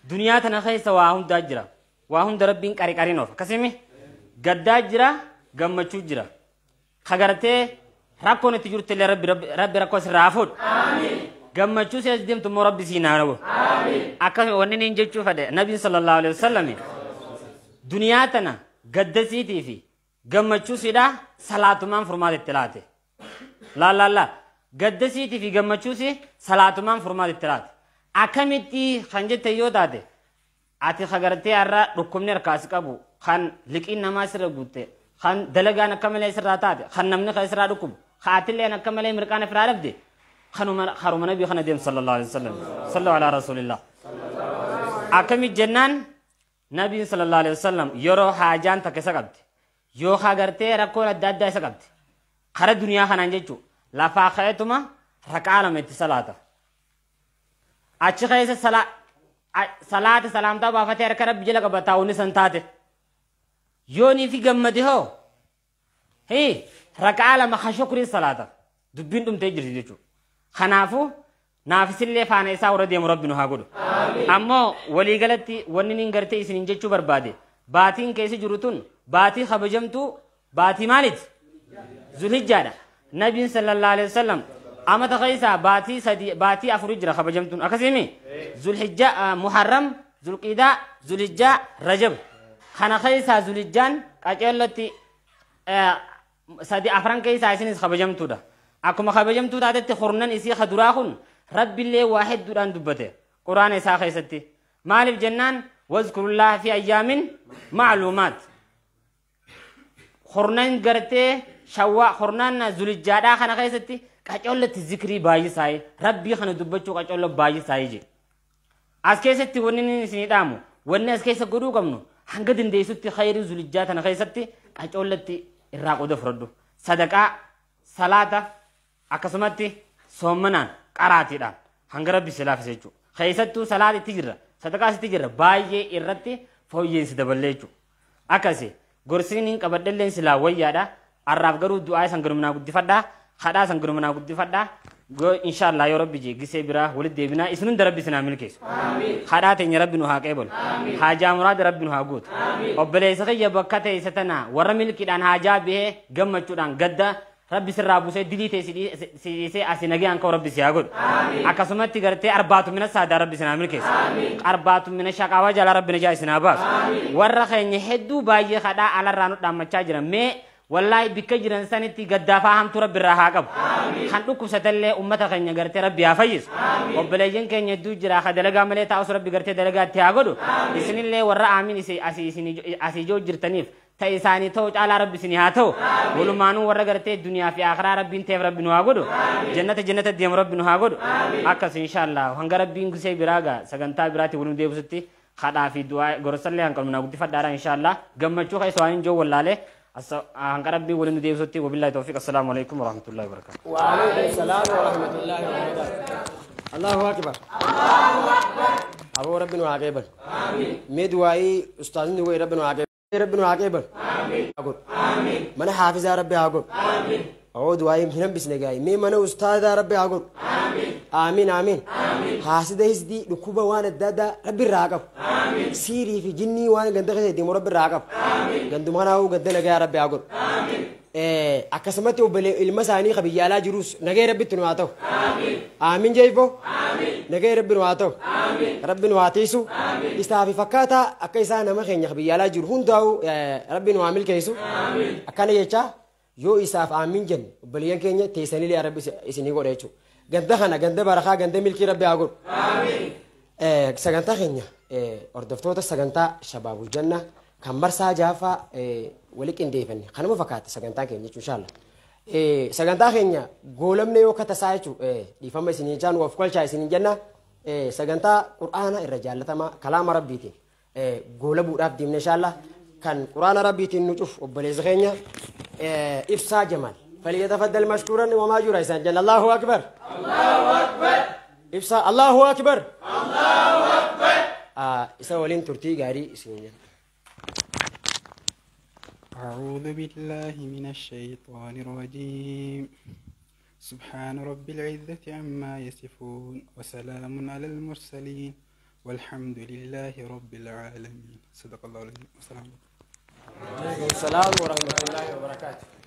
Duniyaa tana keessa waa hundaa jira. Waa hunda Rabbiin qari qariin oofa. Akkasimi gaddaa jira, gammachuu jira. Ka gartee rakkoon itti jirtu illee Rabbi rakkoo sirraa haa fuudhu. Gammachuu si as deemtu immoo Rabbi siin haa dhabu. Akkasuma wanni niin jechuu fedhe Nabiin sallallahu alaihi wasallam duniyaa tana gaddasiitii fi gammachuu siidhaa salaatumaan furmaata itti laate. Laal laal laal. Gaddasiitii fi gammachuu si salaatumaan furmaata itti laate. Akkamitti kan jette yoo taate ati ka gartee har'a dhukkubni harkaa si qabu kan liqiin namaa sirra guutte kan dalagaan akka malee sirraa taate kan namni kan sirraa dhukkubu kan atilleen akka malee mirqaan ofirraa dhabde kanuma haruma nabii kana deemu sallallahu alaihi wasallam sallu ala rasulillah. Akkami jennaan nabiin sallallahu alaihi wasallam yeroo haajaan takka isa qabde yoo ka gartee rakkoon adda addaa isa qabde kara duniyaa kanaan jechuu lafaa ka'eetuma raqaa lama itti salaata. Achi keessa salaata salaamtaa baafatee harka Rabbi jala qabataa wanni san taate. Yoonii fi gammade hoo hii raqaa lama ka shukrii salaata dubbiin dhumtee jirti jechuudha. Kanaafuu naafisillee faana isaa warra deemu Rabbi nu haa godhu. Ammoo waliigalatti wanni niin gartee isiniin jechuu barbaade baatiin keessa jiru tun baatii kabajamtuu baatii maaliiti? Zulhijjaadha. Nabiin sallallahu alaihi wasallam amata keessaa baatii sadi baatii afuri jira kabajamtuun akkasimi Zulhijjaa, Muharram, Zulqiidaa, Zulhijjaa, Rajab. Kana keessaa Zulhijjaan qaceellotti sadi afran keessaa isinis kabajamtuudha. Akkuma kabajamtuu taatetti hurnan isii kaduraa kun Rabbillee waa hedduudhaan dubbate Quraana isaa keessatti. Maaliif jennaan wazkurullaha fi ayyaamin ma'luumaat. Hurnan gartee shawwaa hurnaan Zulhijjaadhaa kana keessatti qacollatti zikrii baay'isaayee Rabbii kana dubbachuu qacollo baay'isaayee jedhe. As keessatti wanni inni isinii dhaamu wanni as keessa godhuu qabnu hanga dandeessutti khayrii Zulhijjaa tana keessatti qacollatti irraa qooda fudhadhu. Sadaqaa, salaata akkasumatti soommanaan qaraatiidhaan hanga Rabbi si laafise jechuudha. Keessattuu salaata itti jirra, sadaqaas itti jirra baay'ee irratti fooyyeensi daballee jechuudha. Akkasi gorsiin hin qabadhelleen silaa wayyaadha. Arraaf garuu du'aa isan garumnaa guddifadhaa. Kadhaa san gudumanaa guddifadhaa. Inshallah yoo rabbi jee gisee biraa walitti deebinaa isin hunda rabbi isin haa milkeessu. Kadhaa teenya rabbi nu haa qeebalu. Haajaa muraada rabbi nu haa guutu. Obboleessa kiyya bakka ta'e isa tana warra milkiidhaan haajaa bihee gammachuudhaan gadda rabbi sirraa buusee dilii ta'e si dhiisee asii nagayaan ka'u rabbi si haa godhu. Akkasumatti gartee arbaatu mina saadaa rabbi isin haa milkeessu. Arbaatu mina shaqaawaa jalaa rabbi najaa isin haa baasu. Warra keenya hedduu baay'ee kadhaa alarraa nu dhaammachaa jiran mee wallahi bikka jiran sanitti gaddaafaa hamtuu rabbi irraa haa qabu. Kan dhukkubsatallee uummata keenya gartee rabbi haa fayyisu. Obboleeyyan keenya hedduu jira ka dalagaa malee taa'us rabbi gartee dalagaa itti haa godhu. Isinillee warra aamiin asii ijoo jirtaniif ta'e isaanii ta'u caalaa rabbi isinii haa ta'u. Walumaanuu warra gartee duniyaa fi akhiraa rabbiin ta'eef rabbi nu haa godhu. Jannata jannata deemu rabbi nu haa godhu. Akkas inshallah hanga rabbiin gisee biraa gaa sagantaa biraatti waliin deebisutti kadhaa fi du'aa gorsallee hanqalminaa guddifadhaadha inshallah gammachuu keessa waan hin jiru wallaalee. Hanga rabbii waliin nu deebisutti wabillahi tawfiq. Assalaamu alaikum warahmatullahi wabarakatuh. Wa alaikum salaam wa rahmatullahi wa barakatuh. Allahu akbar. Aboo rabbi nu haa qeebalu. Mee du'aayii ustaazni wayi rabbi nu haa qeebalu. Rabbi nu haa qeebalu. Haa godhu. Mana haafizaa rabbi haa godhu. Awoo du'aayii hin hambisne gaa'ii. Mee mana ustaazaa rabbi haa godhu. Amiin amiin. Haasida hisdii dhukkuba waan adda addaa rabbi irraa haa qabu. Siirii fi jinnii waan ganda keessa deemu rabbi irraa haa qabu. Ganduma kanaafuu ganda nagaa rabbi haa godhu. Akkasumatti obbolee ilma isaanii ka biyya alaa jirus nagaya rabbitti nu haa ta'u. Amiin jeefoo. Nagaya rabbi nu haa ta'u. Rabbi nu haa tiisu. Isaa fi fakkaataa akka isaa nama keenya ka biyya alaa jiru hundaa'u rabbi nu haa milkeessu. Akkana jecha yoo isaaf amiin jenne obboleeyyan keenya teessaniilee rabbi isinii godha jechuudha. Ganda kana ganda barakaa ganda milkii rabbi haa godhu. Sagantaa keenya hordoftoota sagantaa shabaabul janna kan marsaa jaafaa wali qindeeffanne kanuma fakkaata sagantaa keenya jechuun inshallah. Sagantaa keenya goolamne yoo katasaa jechuun dhiifama isinii jaan of kolchaa isinii jenna sagantaa qur'aana irra jaallatamaa kalaama rabbiitiin goolabuudhaaf deemne inshallah kan qur'aana rabbiitiin nu cufu obboleessa keenya Ibsaa Jamaal. فليتفضل مشكورا وما جرى إنسان جل الله أكبر. الله أكبر. إبصا الله أكبر. الله أكبر. إسا ولين ترتي غاري إسنين. أعوذ بالله من الشيطان الرجيم. سبحان رب العزة عما يصفون وسلام على المرسلين والحمد لله رب العالمين. صدق الله العظيم. والسلام عليكم. وعليكم السلام ورحمة الله وبركاته.